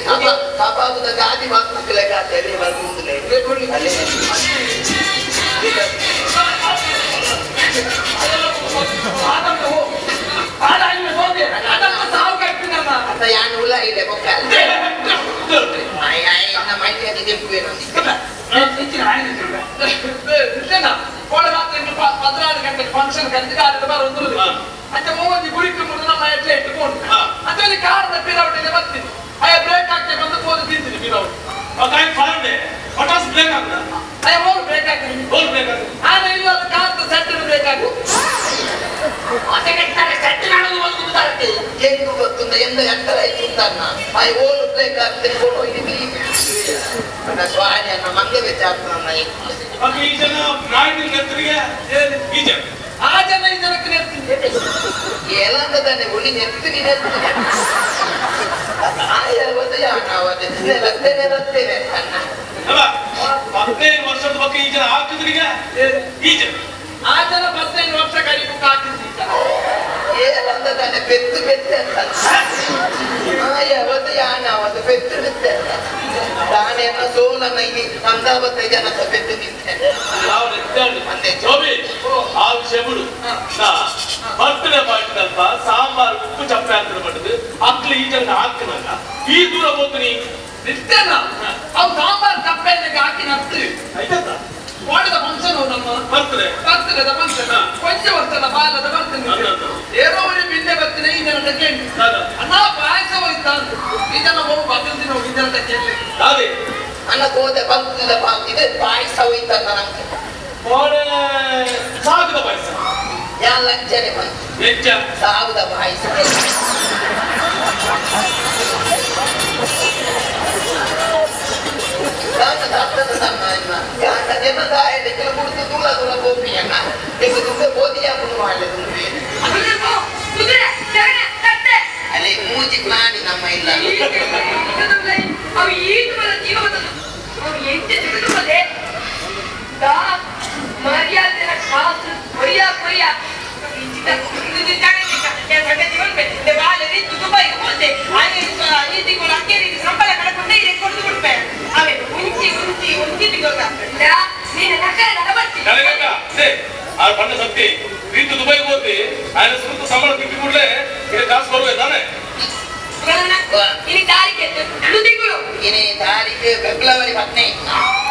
ಕಬಾಬುದ ಗಾದಿ ಮಾತ್ಮಕ್ಕಲೆ ಗಾದೆ ಬರ್ಮುಂದುಲೆ ಅಲ್ಲೇ ಅತ್ತ ಯಾನ್ ಉಲ್ಲ ಇಲ್ಲ ಬೊಕ್ಕ ಆಯ್ ಆಯ್ ನಮ್ಮ ಮೈಲಿಗೆ ದೆಪ್ಪುವೇನು ಕೋಡ ಮಾತ್ರ 14 ಗಂಟೆಗೆ ಫಂಕ್ಷನ್ ಕರೆದಿಗೆ ಆದ ಬಾರ ಒಂದು ಅಂಚೆ ಮೂವೊಂದು ಗುಡಿக்கு ಮುರಿದು ನಮ್ಮ ಎಟ್ಲೆ ಇಟ್ಟುಕೊಂಡು ಅಂದ್ರೆ ಕಾರದ ಪಿರೌಟಿಗೆ ಬರ್ತೀನಿ ಅಯ್ಯ ಬ್ರೇಕ್ ಹಾಕಿ ಬಂದು ಹೋದ ತಿಂತೀನಿ ಪಿರೌಟ್ ಪಟಾಸ್ ಬ್ರೇಕ್ ಹಾಕುದ ಅಯ್ಯ ಹೋಲ್ ಬ್ರೇಕ್ ಹಾಕ್ತೀನಿ ಹೋಲ್ ಬ್ರೇಕ್ ಹಾಕಿ ಆದ್ರೆ ಇಲ್ಲ ಅದು ಕಾರದ ಸೆಟ್ ಬ್ರೇಕ್ ಹಾಕು ಸೆಟ್ ಮಾಡೋದು ಒಂದು ಹೆಂಗು ಗೊತ್ತುಂದ ಎಂದ ಎತ್ತರ ಇತ್ತುಂದನ್ನ ಆಯ್ ಓಲ್ ಬ್ರೇಕ್ ಹಾಕ್ತೀನಿ ಕೊಡು ಸ್ವಾಮಿ ಅನ್ನ ಮಂಗ ವಿಚಾರ ಈ ಜನ ನಾಯಿನ ನೆತ್ತರಿಗೆ ಈ ಜನ ಆ ಜನ ಈ ಜನಕ್ಕೆ ನೆತ್ತೀನಿ ಏಲಂದ ತಾನೆ ಉಳಿ ನೆತ್ತೀನಿ ನೆತ್ತೀನಿ ಅಲ್ಲ 15 ವರ್ಷದ ಬಗ್ಗೆ ಈ ಜನ ಹಾಕಿದ್ರಿಗೆ ಈ ಜನ ಆ ಜನ 15 ವರ್ಷ ಕೈ ಹಾಕಿದ್ರಿ ಏಲಂದ ತಾನೆ ಪೆತ್ತು ಪೆತ್ತು ಅಂತ ಯಾವತ್ತು ಯಾವತ್ತು ಪೆತ್ತು ಬಿತ್ತೆ ತಾನೇನ ಸೋಲನ್ನ ಇಲ್ಲಿ ಅಂದಾವತ್ತೆ ಜನ ಪೆತ್ತು ನಿಂತೆ ಆ ವಿಷಯ ಬಿಡು ಬರ್ತಡೇ ಪಾರ್ಟಿದಲ್ಪ ಸಾಂಬಾರು ಉಪ್ಪು ಚಪ್ಪೆ ಹಾಕಿದ ಪಟ್ಟದು ಅಕ್ಲು ಈ ಜನ ಹಾಕಿನಾಗ ಈ ದೂರ ಹೋಗ್ತೀನಿ ನಿತ್ಯನ ಅವು ಸಾಂಬಾರು ಚಪ್ಪೆ ಹಾಕಿ ನತ್ತು ಆಯ್ತಾ ವಾಡದ ಫಂಕ್ಷನ್ ನಮ್ಮ ಬರ್ತಡೆ ಬರ್ತಡೇದ ಫಂಕ್ಷನ್ ಕೊಂಚ ವರ್ಷದ ಬಾಲದ ಬರ್ತದೆ ಏನೋ ಒಂದು ಬಿಂದೆ ಬರ್ತೀನಿ ಈ ಜನ ಕೇಳಿ ಅಣ್ಣ ಪಾಯಸ ಹೋಯ್ತಾ ಈ ಜನ ಹೋಗಿ ಬದಲು ಹೋಗಿ ಈ ಜನ ಕೇಳಿ ಅದೇ ಅಣ್ಣ ಕೋದೆ ಬಂದಿಲ್ಲ ಬಾಗಿದೆ ಪಾಯಸ ಹೋಯ್ತ ನಮ್ಗೆ ಕೋಡೆ ಸಾಗುದ ಪಾಯಸ ಯಾ ಲಂಚನೆ ಬಂತು ಎಂಚ ಸಾಗುದ ಪಾಯಸ ಅಲ್ಲಿ ಮೂಜಿ ಪ್ರಾಣಿ ನಮ್ಮ ಇಲ್ಲ ಸತ್ತಿ ರೀತು ದುಬೈಗೆ ಹೋಗಿ ఆయన ಸುತ್ತ ಸಂಬಳ ತಿಂದು ಕೂಡಲೇ ಇದು ಕಾಸು ಬರುವೆ ತಾನೆ ಇನಿ ತಾರೀಖು ಫೆಬ್ರವರಿ 15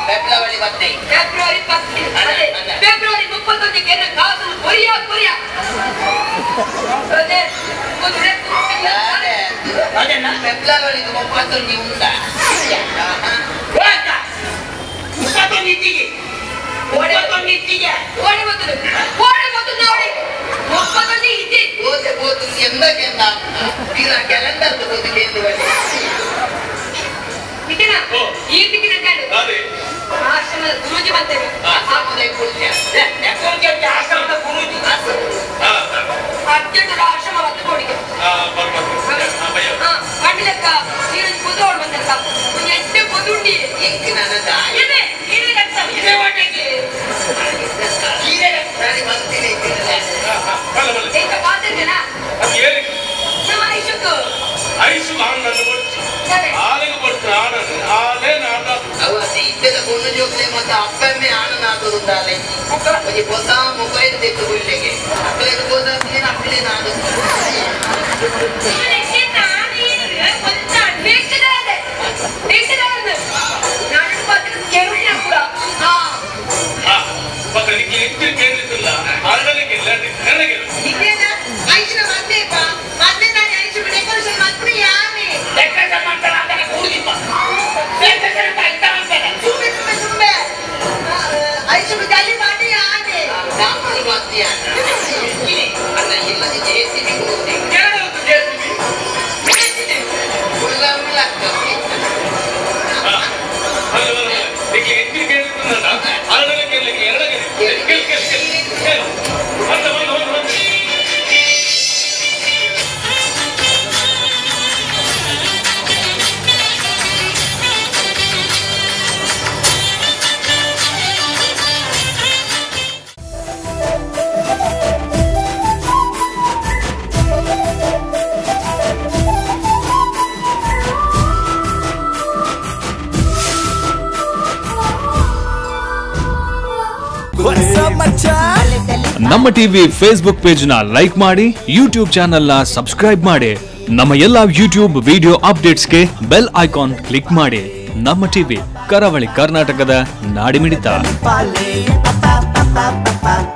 ಫೆಬ್ರವರಿ 15 ಫೆಬ್ರವರಿ 15 ಫೆಬ್ರವರಿ 31 ಕಾಸು ಕೊರಿಯಾ ಕೊರಿಯಾ ಅದೇ ಫೆಬ್ರವರಿ 31 ಉಂಟಾ 31 ಓಡೆ ಓಡೆ ಬಂತು ಓಡೆ ಬಂತು ನೋಡಿ 31 ಇದ್ದಿ ಓದೆ ಬೋದು ಎಂದಗೆಂದ ಇಲ್ಲ ಕ್ಯಾಲೆಂಡರ್ ತಗೋದಿಗೆ ಎಂದು ಬನ್ನಿ ಇದೇನಾ ಈ ತಿಂಗಳ ಅದೇ ಆಶ್ರಮದ ಗುರೂಜಿ ಬಂತೇವೆ ಆಶ್ರಮದ ಗುರೂಜಿ ಆಶ್ರಮದ ಗುರೂಜಿ ಅರ್ಜೆಂಟ್ ಆಶ್ರಮ ಬಂದು ಕೊಡಿಗೆ ಕಣ್ಣಿಲಕ್ಕ ನೀರು ಕುದೋಡ್ ಬಂದಕ್ಕ ಒಂದು ಎಟ್ಟೆ ಕೊದುಂಡಿ ಇದೆ ಇದೆ ರಕ್ತ ಇದೆ ಹೊಟ್ಟೆಗೆ ಎಂತ ಪಾತ್ರೆನಾ ನಮ್ಮ ಐಶುಕ್ ಐಶು ಆನಂದ ಆಲೆಗೆ ಕೊಡ್ತು ಆನಂದ ಆಲೆ ನಾಡ ಅವ ಇದ್ದದ ಕೊಂಡು ಜೋಗ್ಲೆ ಮತ್ತೆ ಅಪ್ಪಮ್ಮೆ ಆನಂದ ಆಗುದಾಲೆ ಒಂಜಿ ಹೊಸ ಮೊಬೈಲ್ ತೆತ್ತು ಗುಳ್ಳೆಗೆ ಅಕ್ಕಲೆಗೆ ಗೋದಾಗ್ತೀನಿ ಅಕ್ಕಲೆ ನಾಡು ನಿಕ್ಲೆ ಎಂಚಿನ ಕೇಳ್ತುಂಡ ಆರಡಲ ಕೇಳಲಿಕ್ಕೆ ಎರಡ ಕೇಳಿ ಕೇಳಿ ಕೇಳಿ ಕೇಳಿ ಬಂದ ಬಂದ ಬಂದ ಬಂದ. ನಮ್ಮ ಟಿವಿ ಫೇಸ್ಬುಕ್ ಪೇಜ್ ನ ಲೈಕ್ ಮಾಡಿ, ಯೂಟ್ಯೂಬ್ ಚಾನೆಲ್ ನ ಸಬ್ಸ್ಕ್ರೈಬ್ ಮಾಡಿ, ನಮ್ಮ ಎಲ್ಲಾ ಯೂಟ್ಯೂಬ್ ವಿಡಿಯೋ ಅಪ್ಡೇಟ್ಸ್ಗೆ ಬೆಲ್ ಐಕಾನ್ ಕ್ಲಿಕ್ ಮಾಡಿ. ನಮ್ಮ ಟಿವಿ, ಕರಾವಳಿ ಕರ್ನಾಟಕದ ನಾಡಿಮಿಡಿತ. Pa pa pa pa pa.